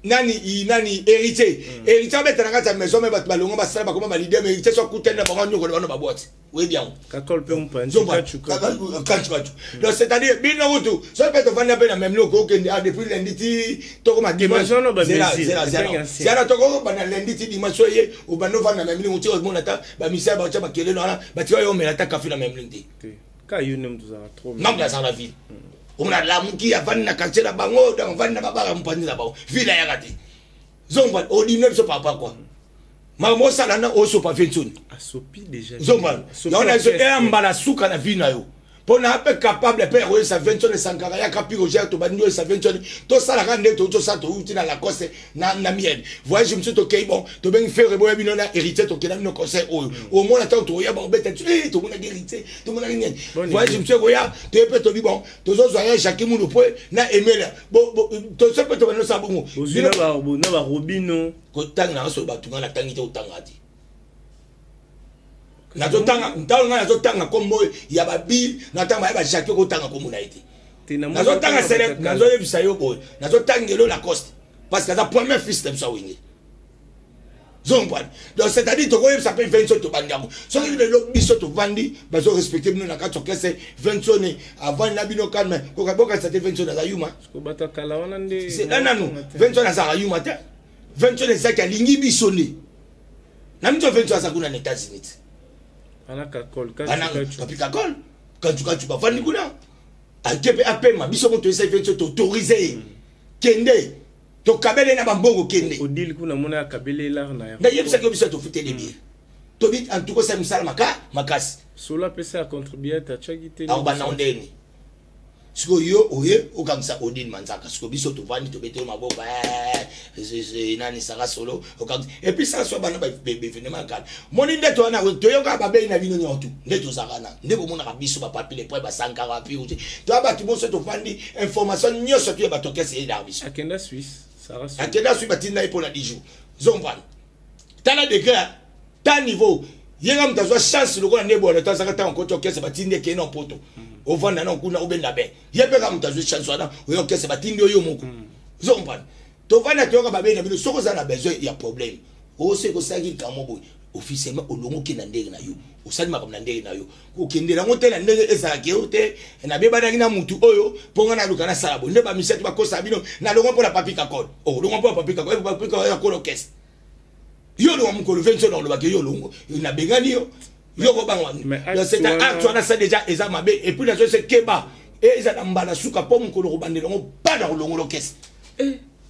nani? Nani? Héritier. Héritier abeta na kati ya maison, me bato balongo basala bakoma baleader, mais Héritier so akutani na bango nyokolo bano baboite, oyebi yango. Kanchu. Donc c'est-à-dire bino kutu soki mpe tovandi mpe na même loko, okende depuis lundi ti tokoma dimanche, zela tokobanda lundi ti dimanche, so ye obanda ovanda na même lingo ti omona ata bamisia baotya bakelelo wana, batika yo omela ata kafe na même lingo te. Ngambo azala na ville, omona lamuki avandi na quartier na bango, donc avandi na babaka mopanzi na bango, ville ayaka te. Zomba odimne biso papa quoi, makambo osala na osopa Vensoni. Zomba yango na biso eya mbala suka na vie na yo, mpo na mpe capable mpe ya koyesa Vensoni. Sankara yaka Piroger, tobandi oyesa Vensoni, tosalaka nde tosala, touti na Lacoste na miel, voyage mosusu tokei, bon, tobengi Ferre, boya bino na Héritier, tokenda bino concert oyo. Omona ntango tokoya bakobeta, tomonaki Héritier, tomonaki nini. Voyage mosusu ekoya, toye mpe tobi, bon, tozozwa ya Jacki Mulu po na Emela, toso mpe tobandi osala bongo. Na barobino. Kotanga nanga soki bato nga natangi te, kotanga te. Nazotanga ntango ngai nazotanga kombo ya babile, natanga ya bajacki, okotanga kombo na ye te. Nazotanga sele, nazoyebisa yo boye, nazotangelo Lacoste parce que aza premier fils na biso awenge zompane. Donc c'est-à-dire tokoyebisa mpe Venso, tobandi yango. Soki lelo biso tovandi, bazorespecte bino na kati orchestre, Vensone avandi na bino calme, bokanisa te Vensone aza yuma nanu. Vensone azalaka yuma te. Vensone ezaki alingi biso nde na miso. Venso aza kuna na États-Unis te, Papi Kakol, Kantukantu bavandi kuna, ake mpe apema. Biso mo toyesa Venso, toautorise ye, kende, tokabele na bambongo, kende. Nayebisaki yo, biso tofuteli bien, tobi en tout cas osala mosala makasi. Solo apesa ya contribuer, atiaki te. Akobanda ndeni? Sikoyo yo oye okangisa Odile Manzaka. Sikoyo biso tovandi, tobeteli maboko nani? Sara Solo okangisa. Et puis Sara Solo bana baévénement ya kala, moni nde towana, toyokaka babei na bino nyonso nde tozalaka na nde bomonaka biso bapapi lepre, basankara, bapi toya bato moso, tovandi, information nyonso toya bato orchestre eyelaka biso. Akenda Suisse. Akenda Suisse, batinda ye mpona 10 jours. Zompana, tala degré ta niveau ye nga moto azwa chance lokola nde bwana to azalaka ntango koti orchestre, batindi ekei na poto, ovanda na kuna, obenda be ye mpe kaka moto azwi chance wana, oyo orchestre batindi oyo moko. Ozokomprendre? Tovanda, toyoka babei na bino. Soki oza na besoin ya problème, oyo osalaki likambo boye, officiellement olongo, okende na ndenge na yo, osali makambo na ndenge na yo, kokendela yango te na ndenge ezalaki yo te. Nabebanaki na mutu oyo mpo nga naluka nasala boye nde bamisiaki bakosala bino. Nalongwa mpo na Papi Kakol, olongwa mpo na Papi Kakol. Papi Kakol akolo orchestre, yo olongwa mokolo 20 na olobaki yo olongwa, nabengani yo, yo kobanga. Donc c'est un acte wana, ça déjà eza mabe. Et puis nazo se keba, eza na mbala suka mpo mokolo kobandela yango bana kolongola orchestre.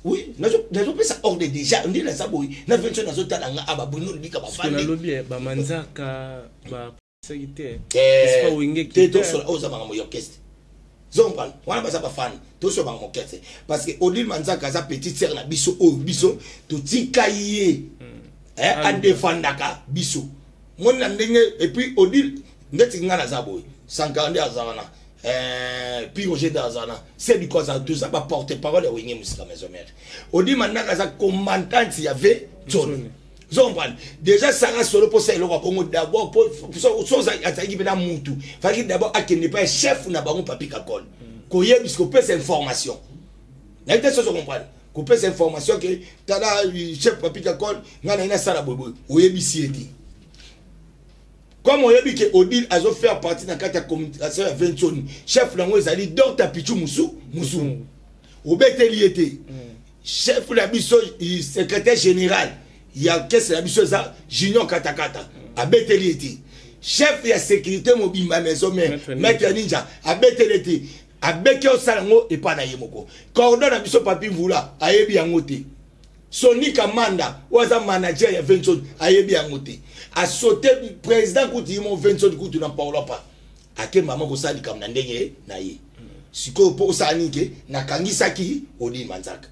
Oui, nazopesa ordre déjà nde naza boye na 20, nazotala nga aba Bruno Lubika bafandi. Nalobi bamanzaka bapesaki te. Te, tosola oyo oza makambo ya orchestre, zompana wana baza bafani, tosola makambo orchestre parce que Odile Manzaka aza petite sœur na biso oyo biso totika ye adefandaka biso, moni na ndenge. Et puis Odile, ndeti nga naza boye, Sankara nde aza wana, puis Roger nde aza wana, Sediko aza, toza baporte parole ya Wenge Musika Maison Mère. Odile Manzaka aza commandante ya v zone. Ozo comprendre? Déjà Sara Solo mposa eloko ya bongo, d'abord so azalaki mpe na mutu, fallaki d'abord akende pa chef na bango Papi Kakol, koyebisa, kopesa information. Nayebi te sozo comprendre, kopesa information ke tala, chef Papi Kakol, ngai naye nasala boyeboye. Oyebisi ye te. Comme oyebi ke Odile azo faire partie na kati ya communication ya Ventoni, chef nango ezali Dr Pichu Musu Musungu, obeteli ye te. Chef na biso, secrétaire général ya orchestre na biso eza Junior Katakata, abeteli ye te. Chef ya sécurité mobimba maison mère, Maître Ninja, abeteli ye te. Abeki osala yango epai na ye moko. Cordon na biso Papi Mvula ayebi yango te. Soni Kamanda oyo aza manager ya Venson ayebi yango te. Asote président kutu ye mo Venson kutu na Paulo pa ake mama kosala likambo na ndenge na ye. Sikoyo mpo osala nini ke nakangisaki Odile Manzaka?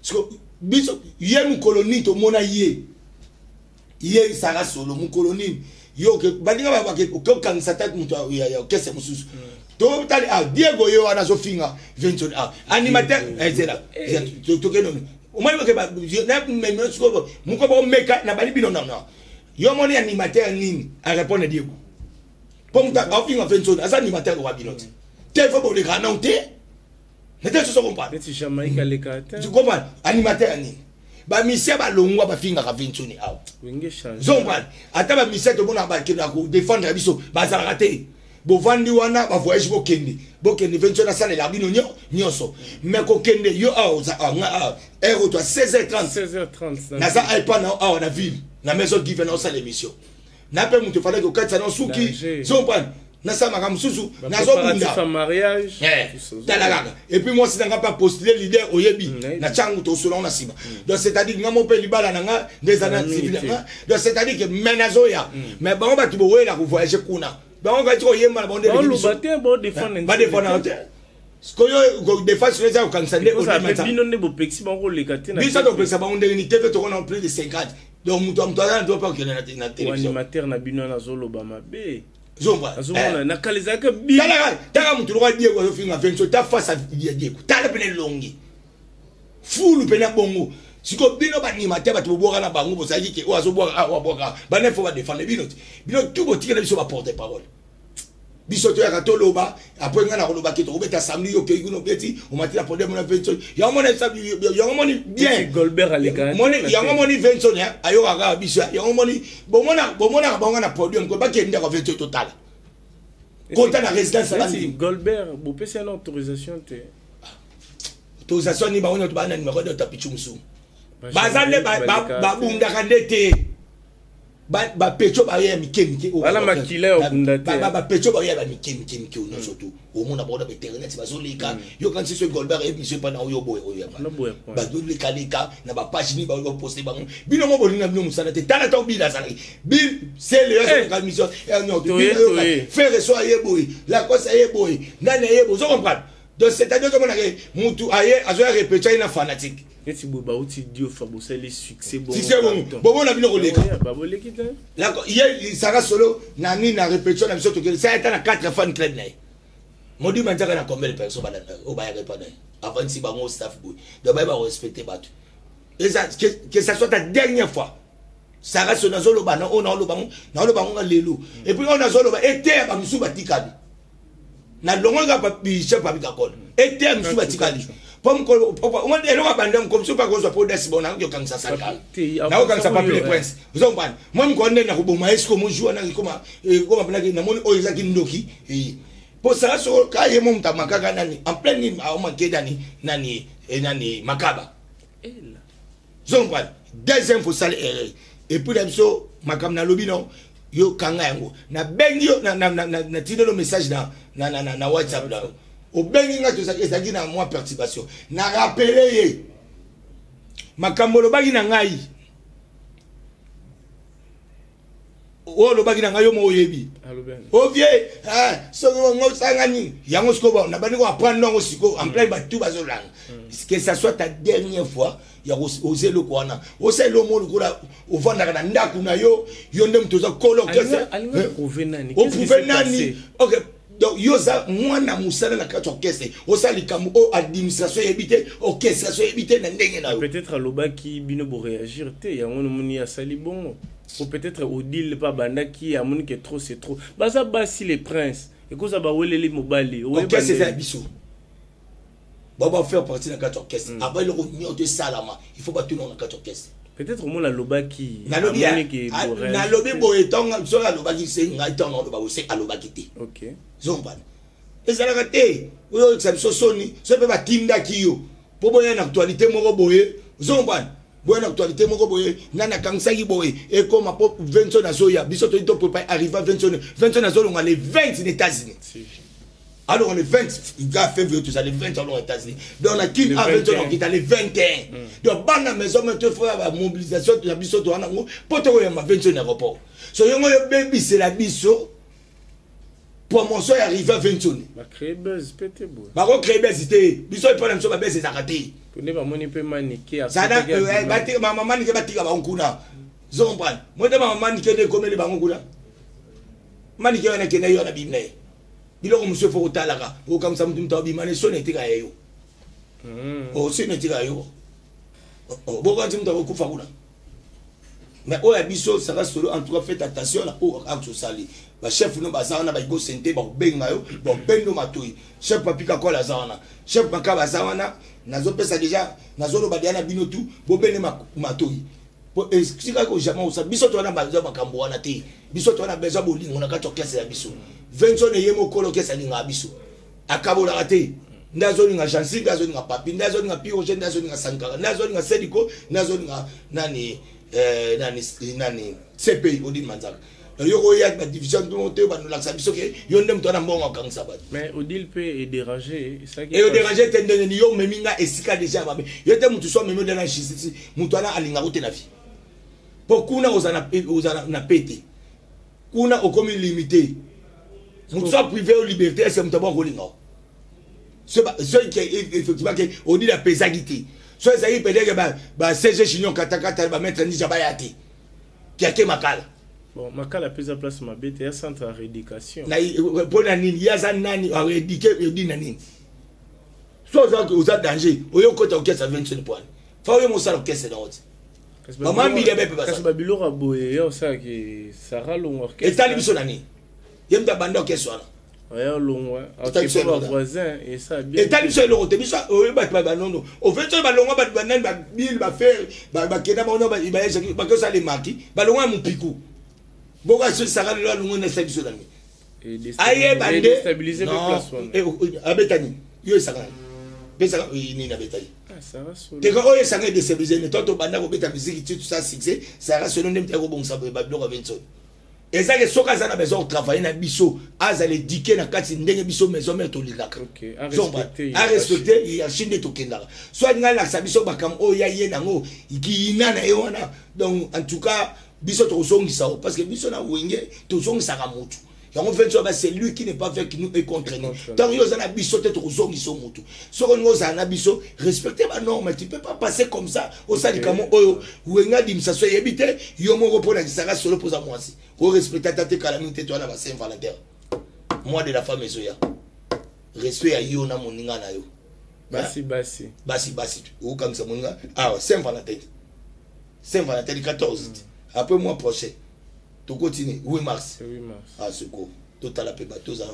Sikoyo biso ye mokolo nini tomona ye, ye Sara Solo mokolo nini yo baninga okokangisa ta moto ya orchestre mosusu? Totali, ah, Diego ye wana azofinga Venson, ah, animateur ezela tokende. Omoni sikoyo moko bomeka na bali bino nono. Yo omoni animateur nini arépondre Diego? Mpo moto aofinga Venson aza animateur loka bino te te, fo boleka nao te nete soso comprendre. Tu comprends? Animateur ya nini? Bamisia balongwa bafingaka Vensoni awa, zompane. Ata bamisia tomona bakendaka kodefendre biso, bazalaka te. Bovandi wana, bavoyage, bokende, bokende. Vensoni asalela bino nyonso, mais kokende yo awa, nga awa heure oyo to 16h30 naza epa na awa na ville na maison Give na osala émission na mpe moto efandaki kokatisa na suki, zompane, nasala makambo mosusu, nazobunda. Tala kaka. Et puis mwasi na nga mpe apostule leader, oyebi na ntango tosolango na nsima. Donc c'est à dire nga mo mpe libala na nga nde eza na civil na nga. Donc c'est à dire que mais nazoya, mais bango bato bowela kovoyage kuna, bango kati koyemba na bango nde badefendaka te. Sikoyo défense eza kokangisa nde. Bino nde bopekisi bango koleka te. Biso topekisa bango ndenge ni tv? Tokona plus de 50, donc moto moto aza na droit mpe akokende na télévision. Animateur na bino wana azoloba mabe. Zomba. Azomona na kala ezalaka. Tala motu lokola Diego azofinga Venso. Ta face ya Diego, tala pene elongi fulu pene bongo. Sikoyo bino baanimateur, bato bobwaka na bango, bozalaki ke oyo azobwaka awa, abwaka bana, fo badefendre bino te. Bino tu botikela biso baporte parole, biso toyaka toloba. Après ngai nakoloba ke tokobeta samedi, yo okei kuna, obeti, omati na podium na Venson. Yango moni, yango moni bien. Golbert aleka. Yango moni Venson ayokaka biso. Yango moni bomonaka bango na podium ko bakendaka Venson, totala kota na résidence. Golbert bopesi yana autorisation te. Autorisation nini? Bango nyonso baa na numéro de tapichu mosusu, baza nde babundaka nde te. Bapecho baye ya mike mike, bapecho baye ya bamike mike mike nyonso tu omona bango na bainternet bazoleka. Yokanisi so Golbert ayebi biso epa na oyo boye, oyo bazolekaleka na bapage nini, baposte bango. Bino mo bolinga bino mosala te. Tala ntango Bill azalaki, Bill sele azoleka mission, frère so aye boye, Lacoste aye boye, nani aye boye, ozo comprendre? Donc c'est à dire ozomonake mutu aye azoya répétition, aye na fanatique. Neti boye bauti Diofa, bosali succès. Succès bongo bomona bino koleka. Baboleki te. Ye Sara Solo na nini, na répétition na biso tokende, sa ata na 4 fan club na ye modima nzaka na combien de personnes oyo bayaka epa na ye, avandisi bango staff boye. Donc baye barespecte bato. Eza que ça soit ta dernière fois, Sara Solo, nazoloba na oyo naoloba ngo, naoloba ngo nga lelo. Et puis oyo nazoloba eteya bamosusu batikali nalongoli kaka chef Papi Kakol, eteya mosusu batikali. Po eloko abanda moko mosusu mpe akozwa po dasi bon, nakoki okangisa Sankara, nakokangisa Papi le Prince, ozompana mwa mokolo nde nakoboma ye. Siko moju wana ekoma mpenaki namoni oyo ezaki ndoki. Po Sara soko ka ye mo moto amakaka nani en plein nini, aomake nani nani nani makaba, zompana. Deuxième fois osala erreur. Et puis na biso makambo nalobi no, yo kanga yango. Nabengi yo, natindelo message na WhatsApp na yo, obengi nga, ezalaki na mwa perturbation. Na rappeler ye makambo olobaki na ngai, oyo olobaki na ngai, yo mo oyebi. Ovie soki ngo osanga nini yango. Sikoyo nabandi ko apprendre yango sikoyo en plein batu bazolanga. Que ça soit ta dernière fois ya oza eloko wana, osala eloko moko lokola ovandaka na ndako na yo, yo nde moto oza kolo. Oprouve nani? Ok. Donc yo oza mwana mosala na kati orchestre, osala likambo oyo administration eyebi te, orchestration eyebi te na ndenge na yo. Peut-être alobaki bino boréagir te, yango nomoni asali bongo. Ou peut-être Odile mpe abandaki, amoni ke trop c'est trop. Baza basi, les princes, ekoza baweleli mobali. Orchestre eza ya biso, bao faire partie na kati orchestre. Avant eloko nyonso esalama, il faut batuna na kati orchestre. Peut-être omona alobaki. Nalobi boye, ntongo soki alobaki, se ngai ntongo aloba boye, se alobaki te. Zombana ezalaka te oyo oyokisa biso soni. So mpe batindaki yo mpo boya na actualité moko boye, ozombana boya na actualité moko boye, nani akangisaki boye, ekoma mpo Venson azoya. Biso toyi toprépare arriva Venson. Venson azolonga le 20 na États-Unis. Alors le 20 gars, février, tout ça, le 20 alors États-Unis. Donc na kin a 20 okita le 21. Donc bana maison mère, faut ba mobilisation ya biso to wana ngo po to koyamba 20 na aéroport. So yongo yo bebisela biso promotion ya arrivé 20. Bacréer buzz pe te boye. Bakocréer buzz te, biso epa na biso babuzz ezalaka te. Nde bamoni mpe Manike. Mama Manike, batika bango kuna, zo comprendre mo te. Mama Manike nde ekomeli bango kuna. Manike wana ekende yo na bimi na ye. Biloko mosusu efo kotalaka, okamisa motu, moto abima na esoni, etika ya yo, osoni etika ya yo, bokanti moto akokufa kuna. Mais oyo ya biso Sara Solo, en tout cas, faites attention na oyo acte osali. Bachef no baza wana, baigo sente bakobenga yo, babendo matoi. Chef Papi Kakola aza wana, chef Makaba aza wana. Nazopesa déjà, nazoloba deya na bino tu, bobende matoi po esika ko jamais osala. Biso towana besoin makambo wana te. Biso towana besoin bolingo na kati orchestre ya biso. Venson eye mokolo orchestre alingaka biso, akabolaka te. Nde azolinga Jansi, nde azolinga Papi, nde azolinga Piroge, nde azolinga Sankara, nde azolinga Sediko, nde azolinga nani, nani nani, CPI Odile Manzaka. Yo koya badivision te, bandolakisa biso ke yo nde moto wana mbongo akangisa bato. Mais Odile mpe edérange. Edérange te ndenge ni yo omemi nga esika déjà mabe. Yo te motu so omemi ode na justice, moto wana alingaka te na vie, mpo kuna oza na pe te, kuna okomi limité. Motu so privé yo liberté, ese moto abongo kolinga soki effectivement ke Odile apesaki te, so ezalaki peut-être ba CG Junior katakata, bamaître Nija baya te, kiake Makala. Bon, Makala apesa place mabe te, ya centre ya rééducation. Mpo na nini? Ye aza nani arééduquer edi na nini? So oza danger, oyo okota orchestre 25 poine, fa oyo mosala orchestre na oti. Mama Mbili abe mpe. Kasi babiloko ya boye ya osalaki Sara longwa orchestre. Etali biso na nini? Ye mutu abanda orchestre wana. Oya longwa bavoisin esa bien. Etali biso eloko te. Biso oyo bato banono ofeti oyo balongwa, bato banani, babile, bafere bakenda bango, bakosala emaki, balongwa ya mopiku boka. So Sara lelo alongwa na esali biso na nini? Ayeba nde abetani yo esaka pesaka nini, abetani teka oyo esanga edéstabiliser ne. To tobanda kobeta musique ti tout ça succès. Sara Solo nde mutu akobongisa babiloko ya Venson. Ezaki soki aza na besoin kotravailler na biso, azala éduqué na kati ndenge biso maison mère tolingaka, arespecte hiérarchie nde tokendaka. So alingi alakisa biso makambo oyo ya ye nango kiyina na ye wana. Donc en tout cas biso tokozongisa o, parce que biso na Wenge tozongisaka motu yango. Venso ba, c'est lui qui n'est pas avec nous est contre nous. Ntango yo oza na biso te, tokozongisa motu. Soki olingi ozala na biso, respecte banorme. Tu peux pas passer comme ça, osala likambo oyo Wenge administration eyebi te, yo moko mpo nakisaka Solo mpo oza mwasi, orespecte ata te. Kala mingi te, towana ba Saint Valentin, mois de la femme ezoya, respect ya yo na moninga na yo. Basi basi. Basi basi, okangisa moninga awa. Saint Valentin, Saint Valentin le 14, après mois prochain tokotini 8 mars. 8 mars. Ah, siko totala mpe bato ozala.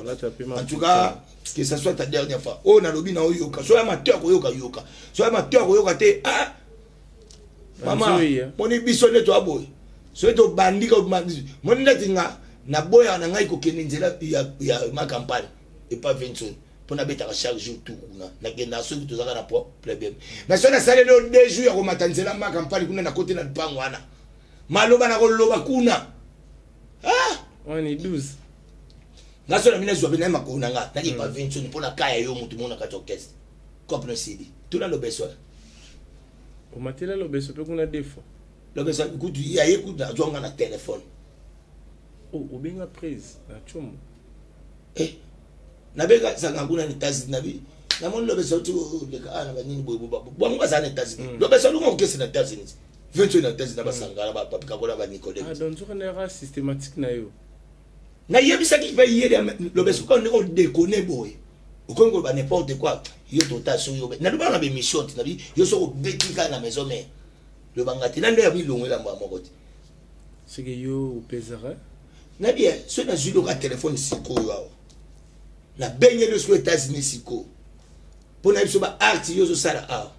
En tout cas, que ça soit ta dernière fois oyo nalobi na oyoka. So ya mateur koyoka, yoka. So ya mateur koyoka te, ah mama, moni biso nde toya boye. Soki tobandi, moni ndeti nga naboyaka na ngai kokende nzela ya ma campagne epa Vinson, mpo nabetaka chaque jour tout kuna. Nakendaka soki tozalaka na problème, mais soki nasaleli oyo 2 jours ya komata nzela ma campagne kuna, nakoti na lupango wana, maloba na koloba kuna, ah! Wani 12. Nga so na bino ezwa mpe naye makolo na nga, naki pa Vinson mpo na kaya yo motu mona kati orchestre cope no sidi tuna lobeso. Omatela lobeso mpe kuna deux fois. Lobeso kutu yaye kutu azwanga na telefone. Oh, obenga prise na tiomo. Eh, nabenga sanga kuna na États-Unis, nabi namoni lobeso ti leka na banini boye bango bazala na États-Unis. Lobeso alunga kokese na États-Unis, 28 na États-Unis na basangala bapapikakola banicodème. Ah, donc nzoka na yaka systématique na yo. Nayebisaki mpe ye lobeso kaka ndenge odekone boye, okomi koloba n'importe quoi. Yo tota soki yo nalobaka na bémission te, nabi yo soki obeti kaka na maison mère, lobanga te na nde ya milongo elamba moko te. Soki yo opesaka. Nabi soki nazwi loka telefone sikoyo awa, nabengeli yo sikoyo États-Unis sikoyo mpo na biso baarte yo ozosala awa.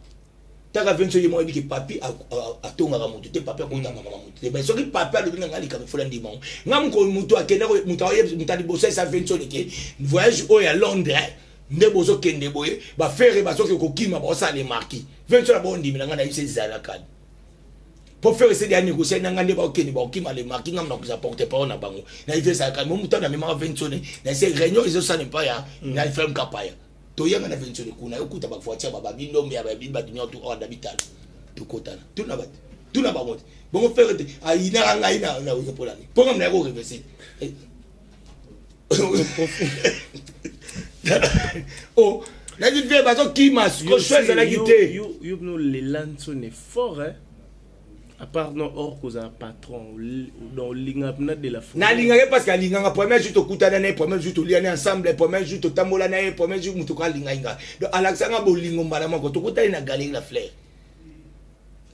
Taka venso ye moko ayebiki papi atongaka motu te, papi akotangaka motu te. Mais soki papi alobi na ngai likambo efola, ndima ngo. Nga mokolo motu akenda, motu motu aliboso esa venso leke voyage oyo ya Londres nde bozokende boye, bafere bazoke kokima, baosala le marquis venso na bondimela ngai nayebisa ezalaka mpo Ferre esedi anégocie na ngai nde baokende baokima le marquis, ngai nakozala porte parole na bango. Nayebi ezalaka mo motu namemaka vensone na ese réunion ezosala epai ya na FM Kapaya. Toyanga na vensone kuna, yokuta bavoiture bababindombe ya babi bato nyonso oyo adabitala, tokotana tuna bato, tuna bango te. Bongo Ferre te ayinaka ngai na wenge mpolani mpo ngai nayako revese. O nati vie bazokima sikoyo ezalaki te. Yo bino lela nsone fort, hein? À part non or kozala patron, donc olinga mpena de la forêt. Nalingaki parce que alinganga. Premier jour tokutana na ye, premier jour tolia na ensemble, premier jour totambola na ye, premier jour moto ko alingai nga. Donc alakisanga bolingo mbala moko. Tokutani na Galerie La Fleur,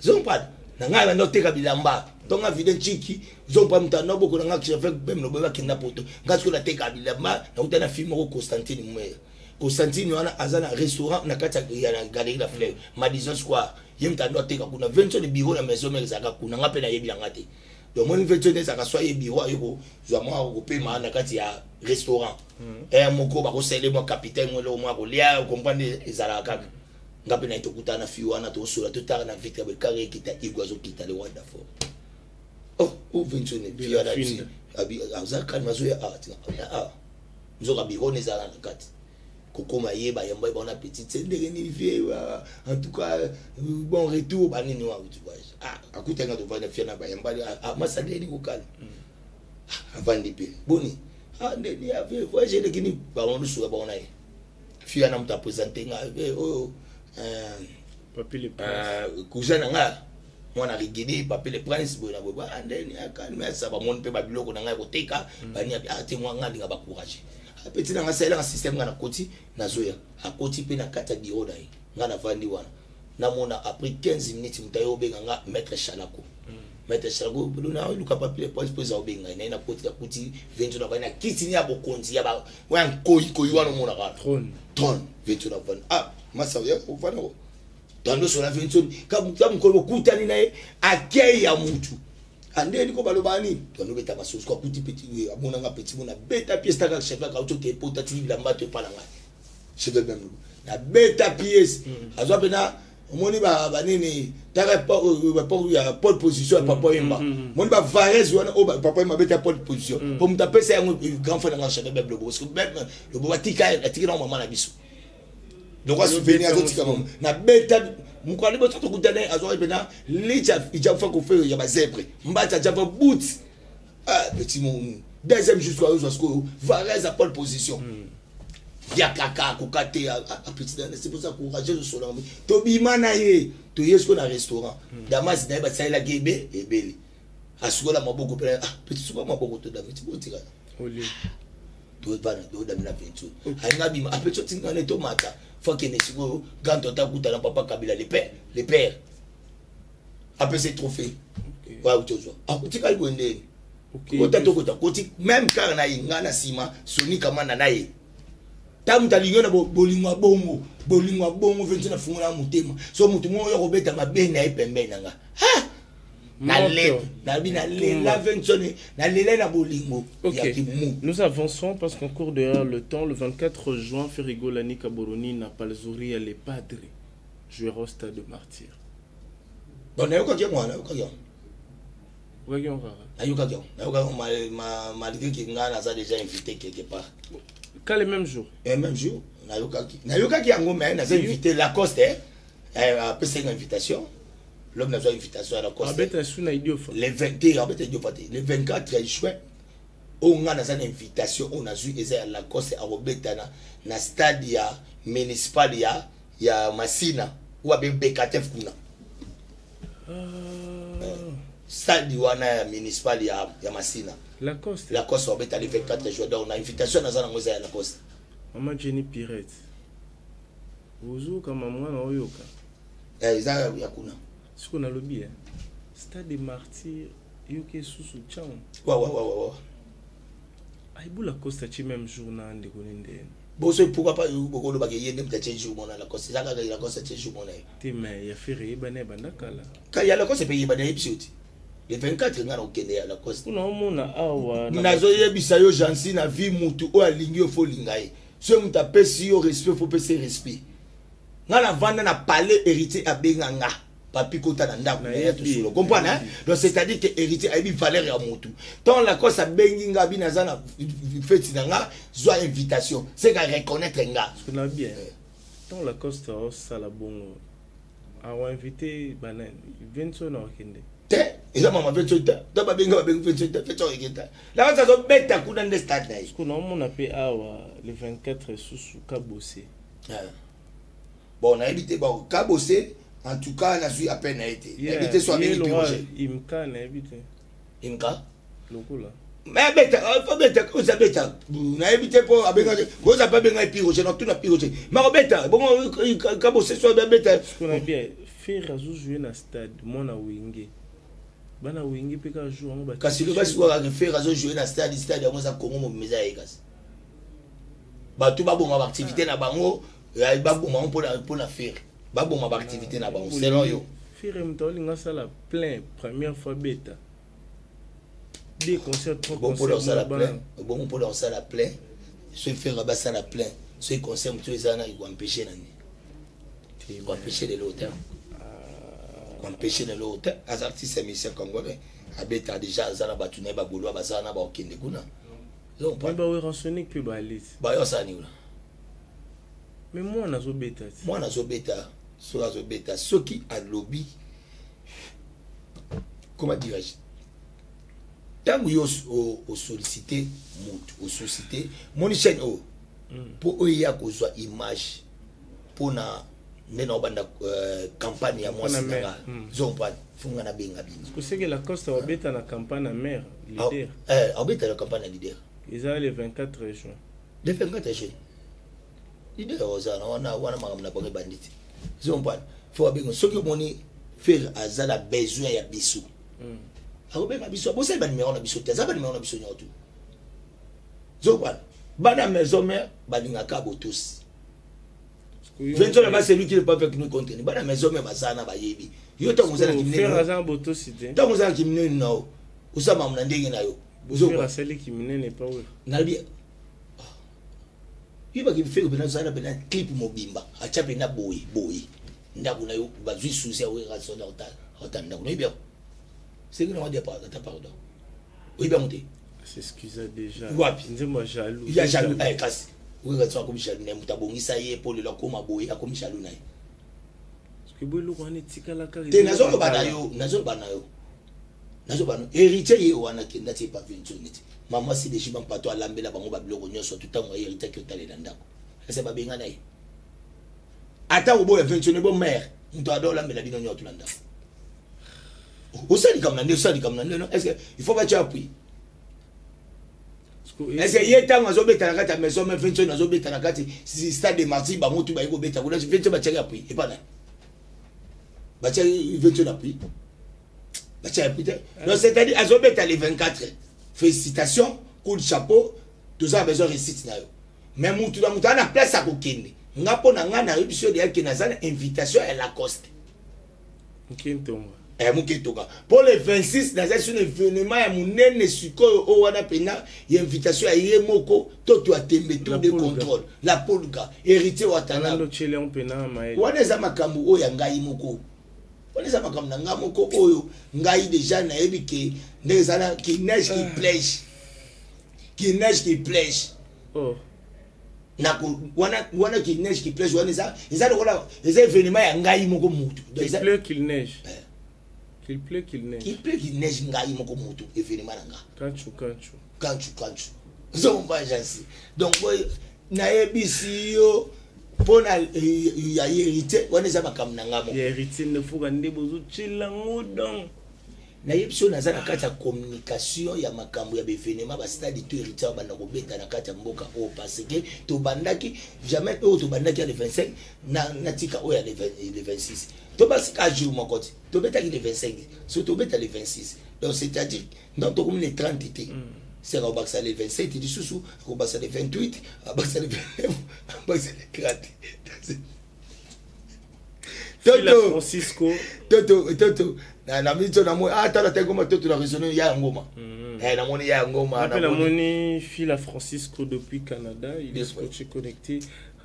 zompa na ngai banda oteka bilamba, ntonga vide nciki zompa moto anoboko na nga chevêque bem loboye bakenda poto. Nga sikoyo nateka bilamba, nakuta na fille moko Constantine Mwere. Constantine wana aza na restaurant na kati ya Galerie La Fleur, Madison Square. Ye moto ando ateka kuna. Venso bureau na maison mère ezalaka kuna, nga mpe nayebi nanga te. Donc moni venso nde ezalaka swa ye bureau aye kozwa mwa kopema na kati ya restaurant ere moko bakosele mwa capitaine mwa eloko mwa kolia, comprendre, ezalaka kaka. Nga mpe naye tokutana na fille wana, tokosola, totala na vitre boye, kaka ekita Igwe azokita, le roi d'Afort. Oh oh, Vincent, fille wana aza calme, azoya awa, nzoka bureau na ezala na kati. Kokoma ye bayamba ye baona petite se ndenge nini vie, en tout cas bon retour banini wa akutaki nga, tovanda fia na bayamba masa ndeni kokala avandi mpe boni ndeni voyage eleki nini, bango lusuka bango na ye. Fia na moto apresente nga oyo cousin na nga mwana Rigidi Papi le Prince boye na boye ndeni akalme asa bamoni mpe babiloko na ngai koteka bani te mwa nga alinga bacourage apeti na nga asalelanga système. Nga nakoti, nazoya, akoti mpe na kati ya bureau na ye, nga navandi wana, namona après 15 minutes moto aye obenga nga, maître Chalako. Maître Chalako na oluka Papi le Prince mpo eza obenga ye. Naye nakoti, nakuti venzo na vandi na kiti ni ya bokonzi ya oya nkoyikoyi wana omonaka trône. Venzo na vandi, ah masa ovanda tando sola venzo ka mokolo bokutani na ye akei ya mutu andeni ko baloba nini, twanobeta masusu ko akuti petit amonanga petit mona beta pièce taka chef akauti oke pota tiki bilamba to epala ngai chef même nabeta pièce azwa mpena. Omoni banini taka époque ya pole position ya Papa Yemba, omoni bavarese wana oyo Papa Yemba abeta pole position po moto apesa yango grand frère nanga chef Bebe Lobo, parce que Bebe Lobo atika atiki nango mama na biso donc asouvenir azotika mama. Nabeta mokolo liboso tokutana, azwaki mpena licha ijafa kofe ya bazèbre mbati ajafa boot. Ah petit mon deuxième jusqu'à ozwa sikoyo varese ya pole position ya kaka akoka te apeti. C'est pour ça courage osolanga tobima na ye, toye sikoyo na restaurant Damas na ye, basalelaki ebe ebele, asukola maboko mpe ah petit suka maboko todame ti botikala tobana todame na venture alinga bima apeti otingana tomata fo akende sikoyo grand tota akutana papa Kabila le père, le père apesa trophée oya tozwa akotikali boye ndeni kota tokota koti même kaka na ye, ngai na nsima Soni Kamanda na ye. Ta moto alingi na bolingo ya bongo, bolingo ya bongo venti na fungola motema so moto moko oyo kobeta mabe na ye pembeni na nga nabi nalela vensone nalela na bolingo ya kimu. Nous avançons parce qu'on court derrière le temps. Le 24 juin, Ferre Gola Nika Boroni na Palzuri les Padres jouera au stade de Martyr. Bon, nayokaki yango wana, nayokaki yango. Okaki yango kaka. Nayokaki yango, nayokaki yango malgré que ngai naza déjà invité quelque part. Quand le même jour? Le même jour nayokaki, nayokaki yango, mais naza invité Lacoste apesaki nga invitation. L'homme nazwa invitation ya Lacoste. Abeta su na Idiofa. Le 21 abeta Idiofa te, le 24 juin oyo ngai naza na invitation oyo nazwi eza ya Lacoste akobeta na stade ya municipal ya Masina oyo abe Bekatef kuna. Stade wana ya municipal ya Masina. Lacoste. Lacoste babeta le 24 juin. Donc na invitation naza nango eza ya Lacoste. Mama Jenny Pirette, ozoyoka mwana oyoka. Eza ya kuna. Sikoyo nalobi Stade de Martyr, yoki susu tchango. Wa. Ayibu Lacoste atie même jour na ndeko ne ndeni. Boso, pourquoi pas? Bokolobaka ye nde moto atie jour mona Lacoste, eza kaka Lacoste atie jour mona ye. Te, mais ya Ferre eyebani, ebanda kala. Ka ya Lacoste mpe eyebani, ayebi yo ti le 24 nga na kokende ya Lacoste. Mpona omona awa. Nazoyebisa yo, Jansi, na vie, mutu oyo alingi yo, faut olinga ye. Soki moto apesi yo respect, faut pesa respect. Nga navanda na palais, Héritier abenga nga: "Papi, kota na ndako na ya tosolo." Comprendre, hein? Donc c'est à dire que Héritier ayebi valeur ya motu. Ntango Lacoste abengi nga, abi naza na feti na nga, zwa invitation, c'est ka reconnaître nga. Parce que na bien, ntango Lacoste aosala bongo, aoinvite banani? Vinso na okende? Te, eza mama Vinso te. To babenga, babengi Vinso te, Vinso okende te. Lacoste azobeta kuna nde stade na ye. Parce que naomona mpe awa le 24 susu Kabose. Bon, nayebi te. Bon, Kabose, en tout cas nazwi appel na ye te, nayebi te so abengi Piroge. Imka, nayebi te. Imka. Lokola. Mais abeta, abeta, koza beta, nayebi te mpo abenga, koza mpe abenga Piroge na tuna Piroge makobeta bongo. Kabose so abeta. Kuna bien, Ferre azojouer na stade, mwana Wenge, bana Wenge mpe kaka jour yango. Kasi loba sikoyo kaka Ferre azojouer na stade. Stade yango eza Kongo mobima, eza ye. Kasi bato baboma baactivité na bango, baboma ngo mpona Ferre, baboma baactivité na bango selon yo. Ferre, moto aolinga asala plein, première fois beta deux concerts, trois. Concerts osala plein bongo, mpona osala plein, soki Ferre basala plein, soki concert motu eza na ekoempêche nani? Ekoempêche lelo te, koempêche lelo te. Aza artiste musicien congolais, abeta déjà, aza na bato na ye, bagaulois baza na bakokende kuna. BaWerrasonic mpe baleti. Bayo asala nini kuna? Mais mwana azobeta ti. Mwana azobeta, soki azobeta, soki alobi, comment dirais-je, ntango yo osollicite motu, osollicite moni chaîne oyo mpo oyo eya kozwa image mpona nde na obanda campagne ya mwasi na nga, zompane funga nabenga bino. Koseke Lacoste abeta na campagne ya mare leader. Abeta na campagne ya leader. Eza le 24 juin. Le 24 juin, leader ozala wana. Wana makambo na bango ebandi te, zompane faut abenga. Soki omoni Ferre aza na besoin ya biso, akobenga biso. Bosali banimero na biso te, aza banimero na biso nyonso tu, zopana. Bana maison mère balingaka botosi. Vincent là, c'est lui qui n'est pas avec nous contre nous. Bana maison mère baza na bayebi. Yo ntango oza na kiminene, aza botosi te. Ntango oza na kiminene na yo, oza mamu na ndenge na yo. Asali kiminene pa oyo. Nalobi, yebaki Ferre mpena ozala mpena clip mobimba, atya mpena boye boye ndako na yo, bazwi susi ya Werrason, ota ndako nayebi yango, senge nango ata pardon, oyebi yango te. S'excusa déjà. Wapi? Nzembo ya jaloux. Ya jaloux, kasi Werrason akomi jaloux na ye. Moto abongisa ye mpo lelo akóma boye, akomi jaloux na ye. Parce que boye eloko wana etikala kaka. Te, nazoloba na yo, nazoloba na yo, nazoloba na Héritier. Ye wana kenda ti epa Vinso neti mama Sideji Bampato, alambela bango babiloko nyonso tu. Ntango ye Héritier aki otalela ndako, ese babenga na ye, ata koboya Vinso ne bo mare, moto ado olambela bino nyonso tu na ndako. Osala likambo na nde, osala likambo na nde. Non, est ce que il faut batia appui? Est ce que ye ntango azobeta na kati ya maison mais Vinso azobeta na kati stade de Martyr, bango tu baye kobeta kuna, Vinso batiaki appui epa na batiaki Vinso na appui, batiaki appui te. Donc c'est à dire azobeta le 24, félicitations, coup de chapeau, toza na besoin réussite na yo. Mais mutu na mutu aza na place akokende. Nga mpo na nga, nayebi so deyake naza na invitation ya Lacoste. Nkintonga. Moke toka mpo le 26 naza sur événement ya monene. Sikoyo oyo wana mpena ya invitation ya ye moko to to atembe tour de contrôle, la Polga, Héritier Watanabe. Wana eza makambo oyo ya ngai moko, wana eza makambo na ngai moko oyo ngai déjà nayebi ke ndenge ezala. Qu'il neige, qu'il pleuve, qu'il neige, qu'il pleuve. Oh. Nako wana wana, qu'il neige, qu'il pleuve, wana eza lokola eza événement ya ngai moko mutu. Qu'il pleut, qu'il neige. Qu'il pleut, qu'il neige. Qu'il pleut, qu'il neige, ngai moko mutu, événement na nga. Kanchu kanchu. Kanchu kanchu, ozomba Jansi. Donc nayebisi yo mpo na ya Héritier, wana eza makambo na nga moko. Ya Héritier nde foka nde bozotyela ngo donc. Nayebi so naza na kati ya communication ya makambo ya baévénement, bastade to Héritier babanda kobeta na kati ya mboka oyo, parce que tobandaki jamais oyo tobandaki ya le 25 na tika oyo ya le 20 le 26. Tobasika jour moko te, tobetaki le 25, so tobeta le 26, donc c'est-à-dire donc tokomi le 30 te. Seka obakisa le 27 lisusu, akobakisa le 28, abakisa le 29, abakisa le 30. Fila Toto. Francisco. Toto, toto na miso namoni, ah, tala te, ngoma toto na raisonne ya ngoma. Namoni ya ngoma. Rappel namoni Fila Francisco depuis Canada, il est Des fois. scotché, connecté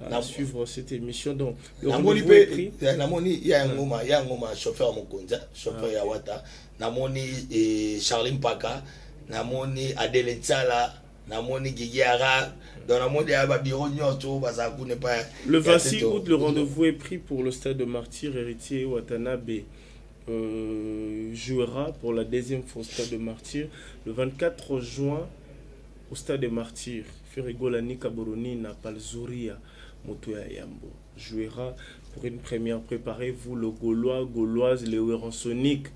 à suivre cette émission. Donc, le Namoni rendez-vous est pris. mpe namoni ya ngoma, ya ngoma, chauffeur ya mokonzi, chauffeur ya Wata. Namoni Charlie Mpaka, namoni Adele Ntsala, namoni Gigi Ara, donc namoni ya babiro nyonso bazala kuna epai. Le Ya 26 Toto. août, le rendez-vous est pris pour le stade de Martyr. Héritier Watanabe jouera pour la deuxième fois au stade de Martyr. Le 24 juin, au stade de Martyr, Ferre Gola Kaboroni Napalzuria Motoya Yambo jouera pour une première. Préparez-vous, le Gaulois, Gauloise, les Sonic.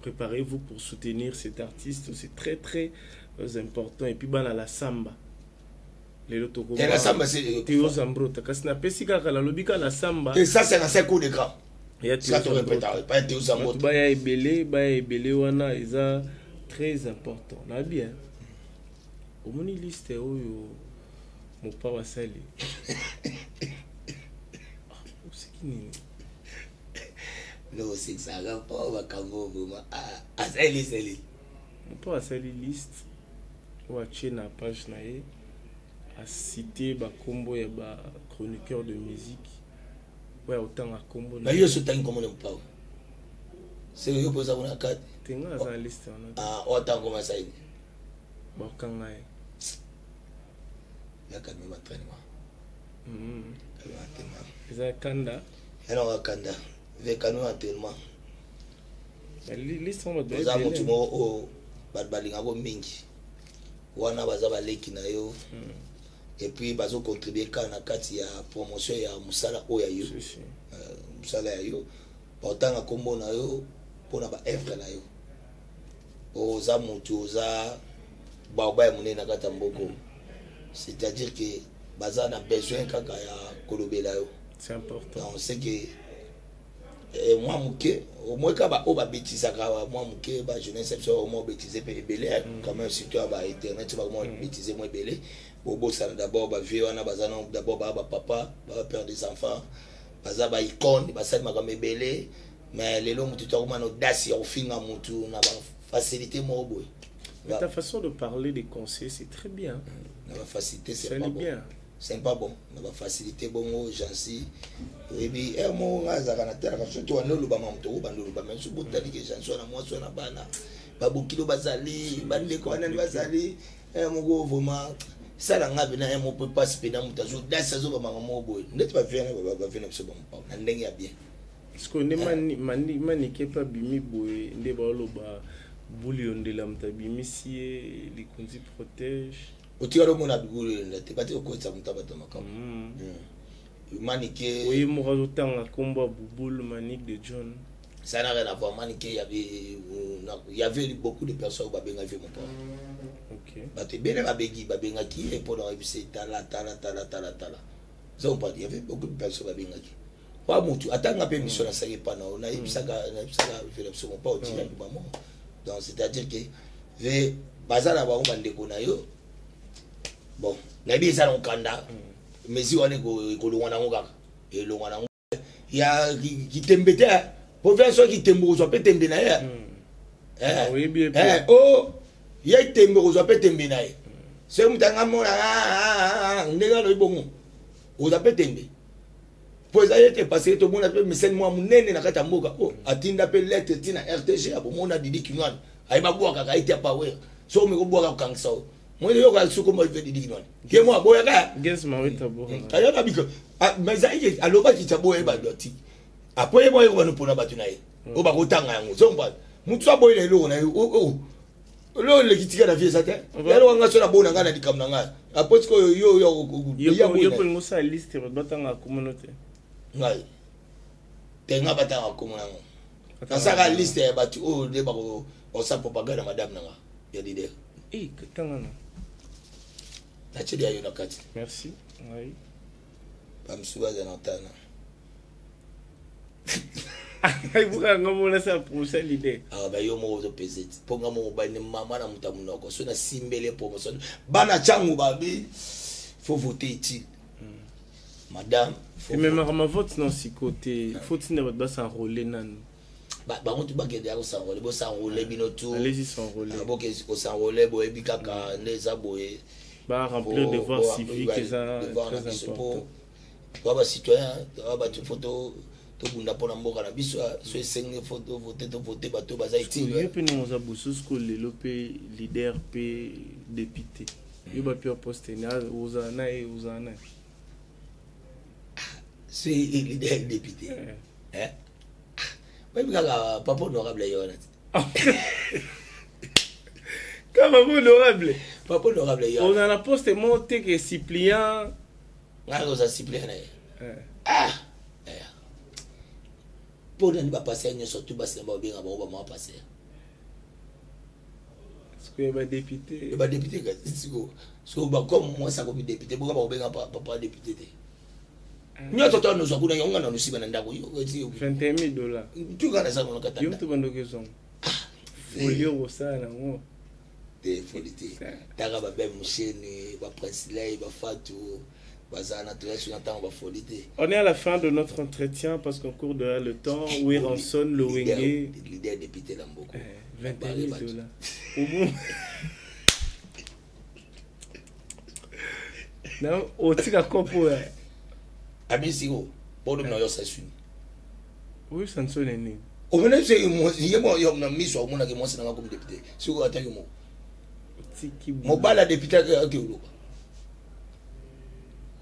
Préparez-vous pour soutenir cet artiste. C'est très très important. Et puis, bana la samba. Lelo tokoma- Et la samba, c'est Théo Zambrota. Kasi napesi kaka, nalobi kaka la samba. Et ça, c'est un ancien coup d'écran. Ya Ça, Théo tu répètes, Zambrota. pas Théo Bato Zambrota. baya ebele, baya ebele wana eza très important. Nayebi hein. Omoni liste oyo Mopao asali. Ah, oseki nini? No, osekisaka mpo makambo vraiment. Ah, asali sali. Mopao asali liste oyo atie na page na ye, acité bakombo ya bachroniqueur de musique oyo aotanga kombo Na yo so otangi komona Mopao, seke yo mpo oza kuna kati. Tenga aza na liste wana. Ah, oyo atanga koma asali. Bakanga ye. Ya calme entraînement. Calme entraînement. Eza kanda. Yanaka kanda ve calme entraînement. Liste wana bato Oza baebele. motu moko oyo bato balingako mingi wana, baza baleki na yo et puis bazocontribue kaka na kati ya promotion ya mosala oyo ya yo. Si, si. Mosala ya yo, baotanga nkombo na yo mpona baœuvre na yo. Oza motu, oza baoba ya monene na kati ya mboka, c'est-à-dire que baza na besoin kaka ya kolobela yo. C'est important. Donc c'est que mwa moke omoi kaka oyo babetisaka mwa moke bajeunesse biso, omoi obetise mpe ebele quand même, surtout ya bainternet, bakoma betise mwa ebele. Bobosana d'abord bavieux wana, baza na d'abord baa bapapa, baa père des enfants, baza baicone, basali makambo ebele. Mais lelo motu to akoma na audace ya kofinga motu na bafacilité moko boye. Mais ta façon de parler des conseils, c'est très bien. Na bafacilité, c'est Ça pas allait bon. bien. C'est pas bon na bafacilité bongo. Jansi oyebi ere moko nga azalaka na telaka, surtout wana olobama moto okobanda oloba, mais so botalike Jansi wana, mwasi wana, bana babokilo bazali, bandeko banani bazali, ere moko vraiment sala nga mpena ere moko mpe mpasi mpena moto azodasi azobamaka moko boye ndeti bavie na bavie na biso bamopao na ndenge ya bien. Parce que nde Manike mpe abimi boye nde baoloba Buliyondela moto abimisi ye likonzi protège. Otikali omona bigulenda te, bati kokotisa moto abato makambo. Manike. Oye moko azotanga nkombo ya Bubulu Manique de John. Ça n'a rien à voir. Manike, il y avait beaucoup de personnes oyo babengaki mon père. Bato ebele babengi, babengaki ye mpona oyebisa tala tala tala tala tala. Zompa, il y avait beaucoup de personnes babengaki wa motu atanga mpe mission nasali epa na yo, nayebisaka, nayebisaka vela biso mopa otikaki bango. Donc c'est à dire que ve baza na bango bandeko na yo. Bon, nayebi eza na okanda mesure wana ekolongwa nango kaka, elongwa nango ya kitembe te, po ve soki kitembe kozwa mpe tembe na ye. Oyebi ye mpe. O ye tembe kozwa mpe tembe na ye, soki moto anga mona ndenge alobi bongo, kozwa mpe tembe po eza ye te, parce que tomona mpe mesene mwa monene na kati ya mboka o atinda mpe lettre ntina RTG, abomona Didi Kinwani, ayeba bwakaka ye te apawer, soki omeki obwaka kokangisa o moyele yoka sokoma ve Didi Kinwani ye mo aboyaka. Gens Maweta Bora. Ayaka biko mais ezalaki alobaki ti aboya ye bato atiki apres ye mo ayeko bano mpona bato na ye oyo bakotanga yango zomba motu so aboyela eloko na ye eloko eleki tika na vie eza te. Yaloko nga so nabona ngai na likambo na ngai apres sikoyo yo Yo mpo olingi osala liste bato batanga komona te. Ngai te, ngai batanga komona yango. Nasalaka liste ya bato oyo nde bakosala propagande na madame na nga ya leader. Eh, tanga na. Natieli ya yo na kati. Merci. Oui. Bamosusu baza na tana. Ebuka nga mona sa prochain leader. Ah ba yo moko ozopesa ti mpo nga moko bani mama na moto ya monoko so nasimbeli promotion bana ntango babi faut voter utile madame. Ememaka mavote na siko te, faut tinda bato basenrole nanu. Bango tu bakende ya kosenrole, bosenrole bino tu. Allez-y s'enrôler. Ah, boke kosenrole, boyebi kaka nde eza boye. Ba remplir devoir civique eza très important. Toa bacitoyen, toa bato, faut tobunda mpo na mboka na biso. So esengi faut tovote, tovote bato baza utile. Yo mpe ndenge oza bosusu ko lelo mpe leader mpe député, yo bapi ya poste ozala na ye, ozala na ye. So leader, député, oyebi kaka papa honorable ye wana te. Ka papa honorable. Papa honorable ye. Ozala na poste moko te ke suppliant. Ngai oza suppliant na ye. Ah, mpo nani bapaster nyonso tu basi na baobenga bango bamama paster? Sikoyo badéputé. Badéputé siko so comme mwasi akomi député, boka bakobenga papa député te. Nyonso to anozwa kuna, yango nga na nosiba na ndako. 21 000 dollars. Tuka naza kono kata. Yo moto bandoki ezongo folie okosala nango. Te, folie te. Taka babe musheni, baprince lei, bafatu bazala na toya na ntango bafolie te. On est à la fin de notre entretien parce qu'on court derrière le temps. Werrason, le Wenge. Leader, député na mboko. 21 000 dollars. Au bout. Na otika kopo ya. Abi siko bodo na yo sasuni. Oui, sansone nini? Omona se ye mo yo na miso omonaki mwasi nanga comme député, siko ataki mo Otiki mobali ya député ake oloba.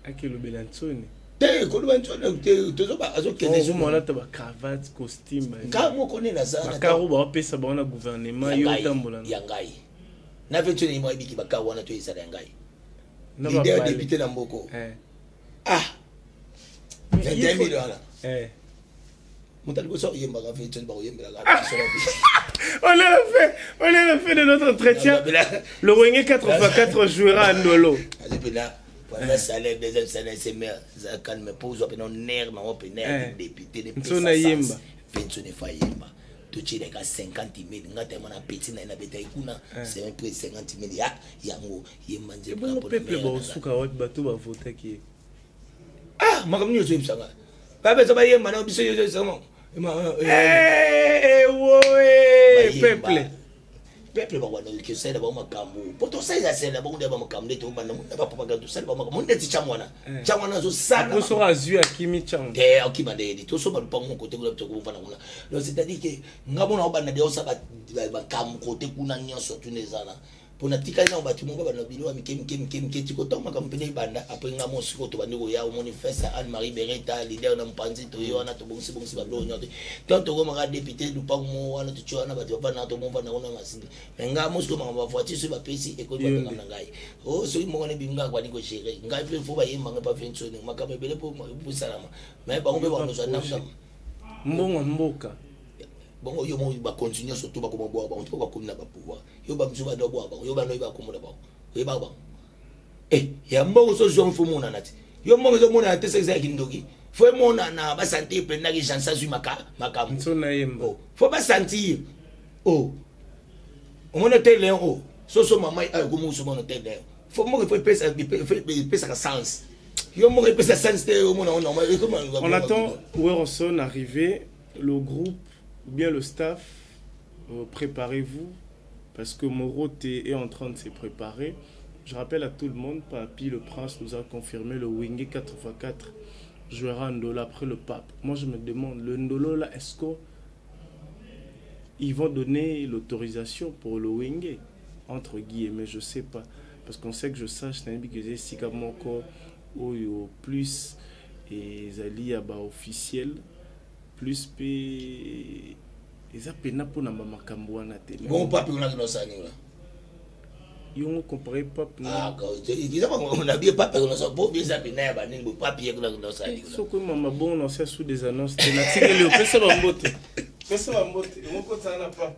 Akelobela nsoni. Te, koloba nsoni te, tozoba azokende. Omona ata bacravate, costume. Ka moko nde naza. Bakaro baopesa bango na gouvernement, yo otambola. Ya ngai na ve ntsoni mo ayebiki bakaro wana to ezala ya ngai leader député na mboko. Ah, 21 000 wana, moto aliboso oyembaka ve ntsoni bakoyembelaka. On est à la fin, on est à la fin de notre entretien. Le Wenge 4x4 jouera à Ndolo. Premier salaire, deuxième salaire, c'est mais calme mpo ozwa mpena nerf nango mpena ya député. Ntsona yemba. Mpe ntsona efa yemba, totielaka 50 000. Nga tema na petit na ye nabetaki kuna, c'est un prix 50 000 ya yango yemba nzembo. Ebongo peuple baosuka wapi, bato bavotaki ye? Ah, makambo nyonso oyebisanga babeso bayemba na biso. Peuple. Peuple bakobanda kosalela bango makambo po tosalela salela bango nde bamakambo nde tobanda na bapropagande, tosala bango makambo ndeti ntango wana, ntango wana azosala. Soki azwi akimi ntango. Te, akima ndeyedi tosomba lupango moko te kuna, tokomofanda kuna. Donc c'est à dire que nga mona obanda de osala makambo kote kuna nyonso tuna ezana mpo natikali nao bato moko babanda bilo ya mike mike mike mike tiko ntango makambo mpene ebanda. Après nga mo sikoyo tobandi koya, omoni fesa Anne Marie Bereta leader na mopanzi, toye wana tobongisi bongisi babiloko nyonso te. Ntango tokomaka député, lupango mo wana totie wana, bato bavanda, tomovanda kuna masini. Mais nga mo sikoyo makambo bavoiture soki bapesi ekoki babengama na ngai o soki moko nebi nga bandi kogérer ngai mpe fo bayembanga pa vensoni makambo ebele mpo esalama. Mais bango mpe bakozwa ndambo. Mbongo mboka. Bongo yo mo bakonzi nyonso to bakoma bwaka bango to bakomi na bapouvoir, yo bamosusu bando bwaka bango, yo bando oyebaka komona bango, oyebaka bango. Ya mbongo so zwa, fo monana te. Yo mbongo ezomonana te, soki ezalaki ndoki, fo emonana, basentir mpendaki jansa azwi makambo. Ntsona yemba. Fo basentir o omona te leon o soso mama akomi osomona te leon. Fo moko fo epesaka sens, yo moko epesa sens te, omona normal. On attend Werrason arriver, le groupe ou bien le staff, préparez-vous parce que Morote est en train de se préparer. Je rappelle à tout le monde, Papi le Prince nous a confirmé le Wenge 4x4 jouera Ndolo après le pape. Moi je me demande, le Ndolo là, est-ce qu'ils vont donner l'autorisation pour le Wenge? Entre guillemets, je sais pas. Parce qu'on sait que je sache, nayebi que esika moko oyo plus ezali ya baofficiel plus mpe eza pena mpona bamakambo wana te. Bon, pape unaki nosani una. Yongo compare pape na na bie pape nosa po eza pena ya banini bo pape ye kuna nosani. Soki mama bongo nasia sous des annonces te, natikeli opesa bambote. Pesa bambote okotana na pa.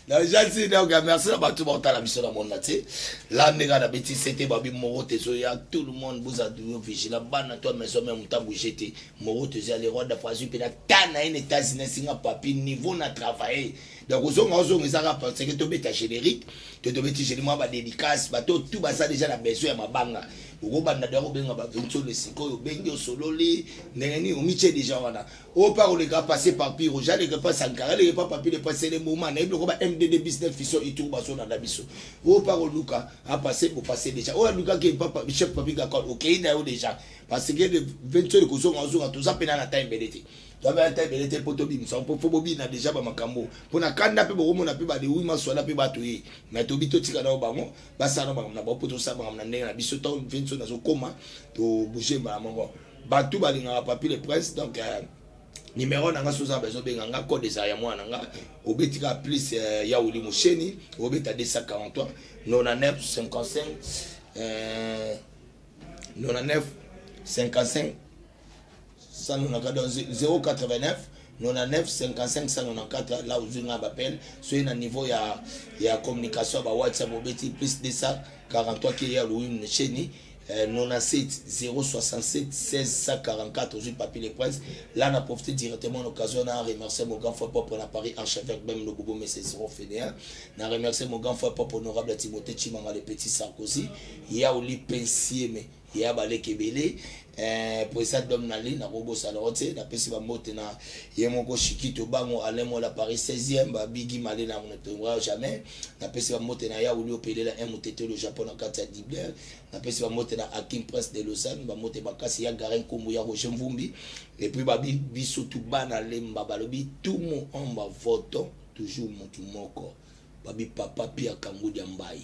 Na gentil, donc merci na bato baotala biso na monde entier. La ndenge na beti sete babi moro tezoya, tout le monde boza toujours vigilant, bana to maison même muta bouger te. Moro tezoya, le roi d'Afrique mpe na ta na ye na États-Unis singa papi niveau na travailler. Donc ozonga ozonga ezaka parce que tobeta générique, to tobeti générique mwa ba dédicace, bato tout baza déjà na besoin ya mabanga. Okobanda deja kobenga ba Vinsole sikoyo, obengi osololi ndenge nini omitie déjà wana. Oyo mpe akoleka passe par Piro, jaleka pa Sankara, aleka pa Papi le passe le moment nayebi lokola ba MDD business fiso ituru bazolanda biso. Oyo mpe akoluka apasse bopasse déjà. Oyo alukaki papa chef Papi Kakol okei na yo déjà parce que le 28 kozonga ozonga toza mpena na temps ebele te, toza mpena na temps ebele te mpo tobimisa mpo fo bobina déjà bamakambo mpo na kanda mpe bokomona mpe balewi maswala mpe bato ye mais tobi totika na yo bango basala na makambo na bango mpo tosala makambo na ndenge na biso. Ntango 28 nazokoma tobouge mbala moko. Bato balingaka Papi le Prince, donc numéro na nga soza bazobenga nga code ezala ya mwana na nga, obeti kaka plus ya Wili Musheni, obeta 243 99 55 99 55 194, 089 99 55 194. Là ozwi nga bapele soki na niveau ya communication ya ba WhatsApp, obeti plus 243 ke ya Louis Musheni 97 067 16 144, ozwi Papi le Prince. Là na profité directement l'occasion na remercier mon grand frère propre na Paris, archevêque même le bobo mais c'est 0 fédéral. Na remercier mon grand frère propre honorable Timothée Chimanga, le petit Sarkozy, ya Oli Pensieme, ya baleke ebele, président d'homme na li nakobosana yango te. Napesi bambote na ye moko Shikito Bango Alain Mola Paris 16e babigi male na motombra jamais. Napesi bambote na ya Uli Opelela un motete le Japon na kati ya Dibler. Napesi bambote na Akim Prince de Lausanne, bambote makasi ya Garin Nkombo ya Roger Mvumbi. Et puis babi biso tu bana Lemba balobi tumu omba voto toujours motu moko babi papa Pierre Kangudi ya Mbai.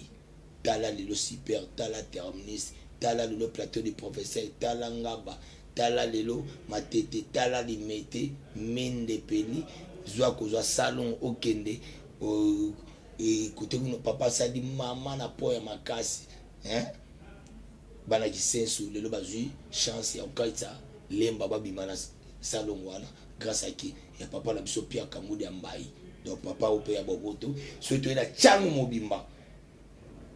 Tala lelo super, tala terminus, tala lelo plateau du professeur, tala Ngaba, tala lelo Matete, tala Limete, Mende Peli, zwa kozwa salon okende kote kuna papa asali mama na po ya makasi, hein? Bana Kisensu lelo bazwi chance ya kokaisa Lemba babima na salon wana grâce à qui? Ya papa na biso Pierre Kangudi ya Mbai. Donc papa oyo mpe ya boboto soki toye na Tshangu mobimba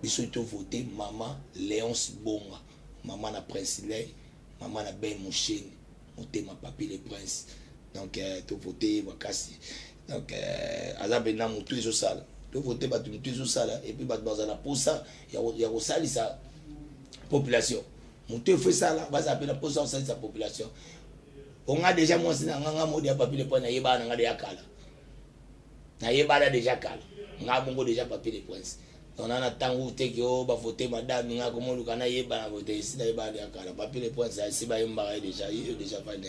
biso tovote mama Léonce Bonga, mama na Prince Lay, mama na Ben Musheni, motema Papi le Prince. Donc tovote makasi. Donc aza mpenza motu ezosala, tovote bato motu ezosala et puis bato bazala na posa ya kosalisa population. Motu efo esala, bazala mpe na posa ya kosalisa population. Onga déjà mwasi na nga nga modi ya Papi le Prince, nayebana na nga deja kala, nayebana déjà kala nga bongo déjà Papi le Prince. Donc na ntango teke oyo bavote madame nga komoluka nayebana vote esi nayebana deja kala. Papi le Prince esi bayembaka ye déjà, ye déjà fane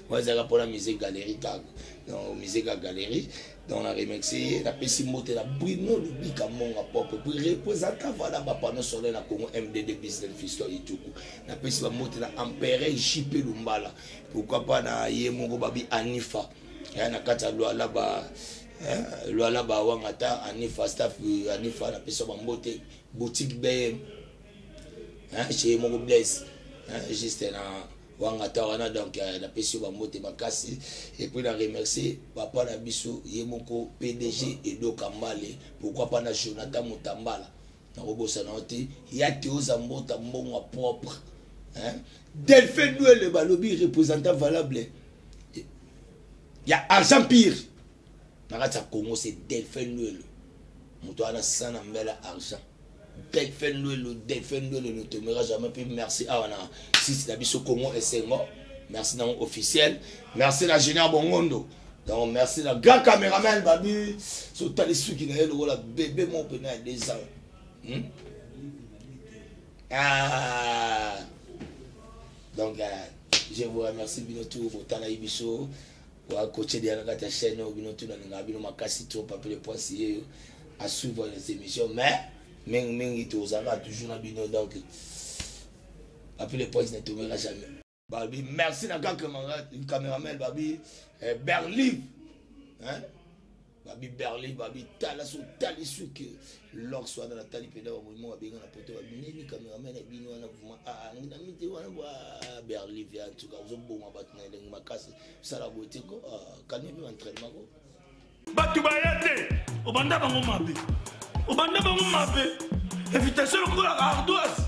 oyo ezalaka mpona musée galerie kaka, donc musée ka galerie. Donc na remercie ye, napesi mbote na Bruno Lubika Monga propre, puis représentant voilà bapano solaire na Congo MDD business fiston Ituku. Napesi bambote na Empereur JP Lumbala, pourquoi pas na ye moko babi Anifa na kati ya Lwala ba Lwala bawanga ta Anifa staff Anifa, napesi bambote boutique BM chez moko Blaise juste na wanga ta wana. Donc napesi yo bambote makasi. Et puis na remercier papa na biso ye moko PDG Edo Kambale, pourquoi pas na Jonathan Mutambala, nakobosana yo te ya te oza mbota mbongo propre, hein? Delphin Nwele balobi représentant valable ya argent pire na kati ya Congo, c'est Delphin Nwele, moto wana sana mbela argent. Delphin Nwele, Delphin Nwele ne tombera jamais. Puis merci awa na site na biso Congo Esengo, merci nango officiel, merci na Junior Bongondo. Donc merci na grand caméraman babi sotali suki na ye lokola bébé moko pena ya 2 ans, Ah. Donc je vous remercie bino tout botala biso wakoche deya na kati ya chaîne oyo. Bino tout nalingaka bino makasi trop. Papi le Prince ye yo à suivre les émissions, mais mingi mingi tozalaka toujours na bino. Donc Papi le Prince ne tombera jamais. Babi merci na grand caméraman babi Berlive, hein? Babi Berlin, babi tala so tali suki lors wana natali mpenza bamoimo babenga na poto, babi nini cameraman na bino wana vraiment, ah, na mite wana bwa Berlin via, en tout cas ozoboma bato na elengi makasi, sala boye te ko, ah, calme mpe entraînement ko. Bato baya te, obanda bango mabe, obanda bango mabe, invitation lokola ardoise,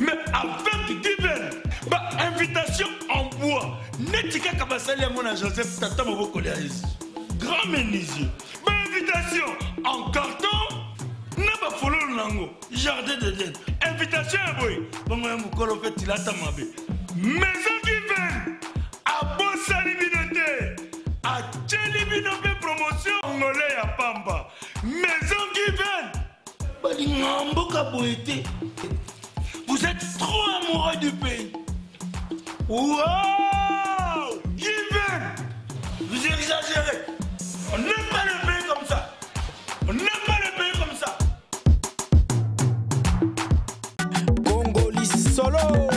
mais avec given ba invitation en bois neti kaka basali yango na Joseph tata mobokoli ya Yesu, grand menuisier, ba invitation en carton na bafololo nango jardin d'Eden, invitation ya boye bongo ya mokolo mpe tilata mabe. Maison Given abosani bino te, atieli bino mpe promotion ngole ya pamba. Maison Given balingaka mboka boye te. Vous êtes trop amoureux du pays. Wow! Given, vous exagérez. On n'aime pas le pays comme ça. On n'aime pas le pays comme ça. Congoli solo.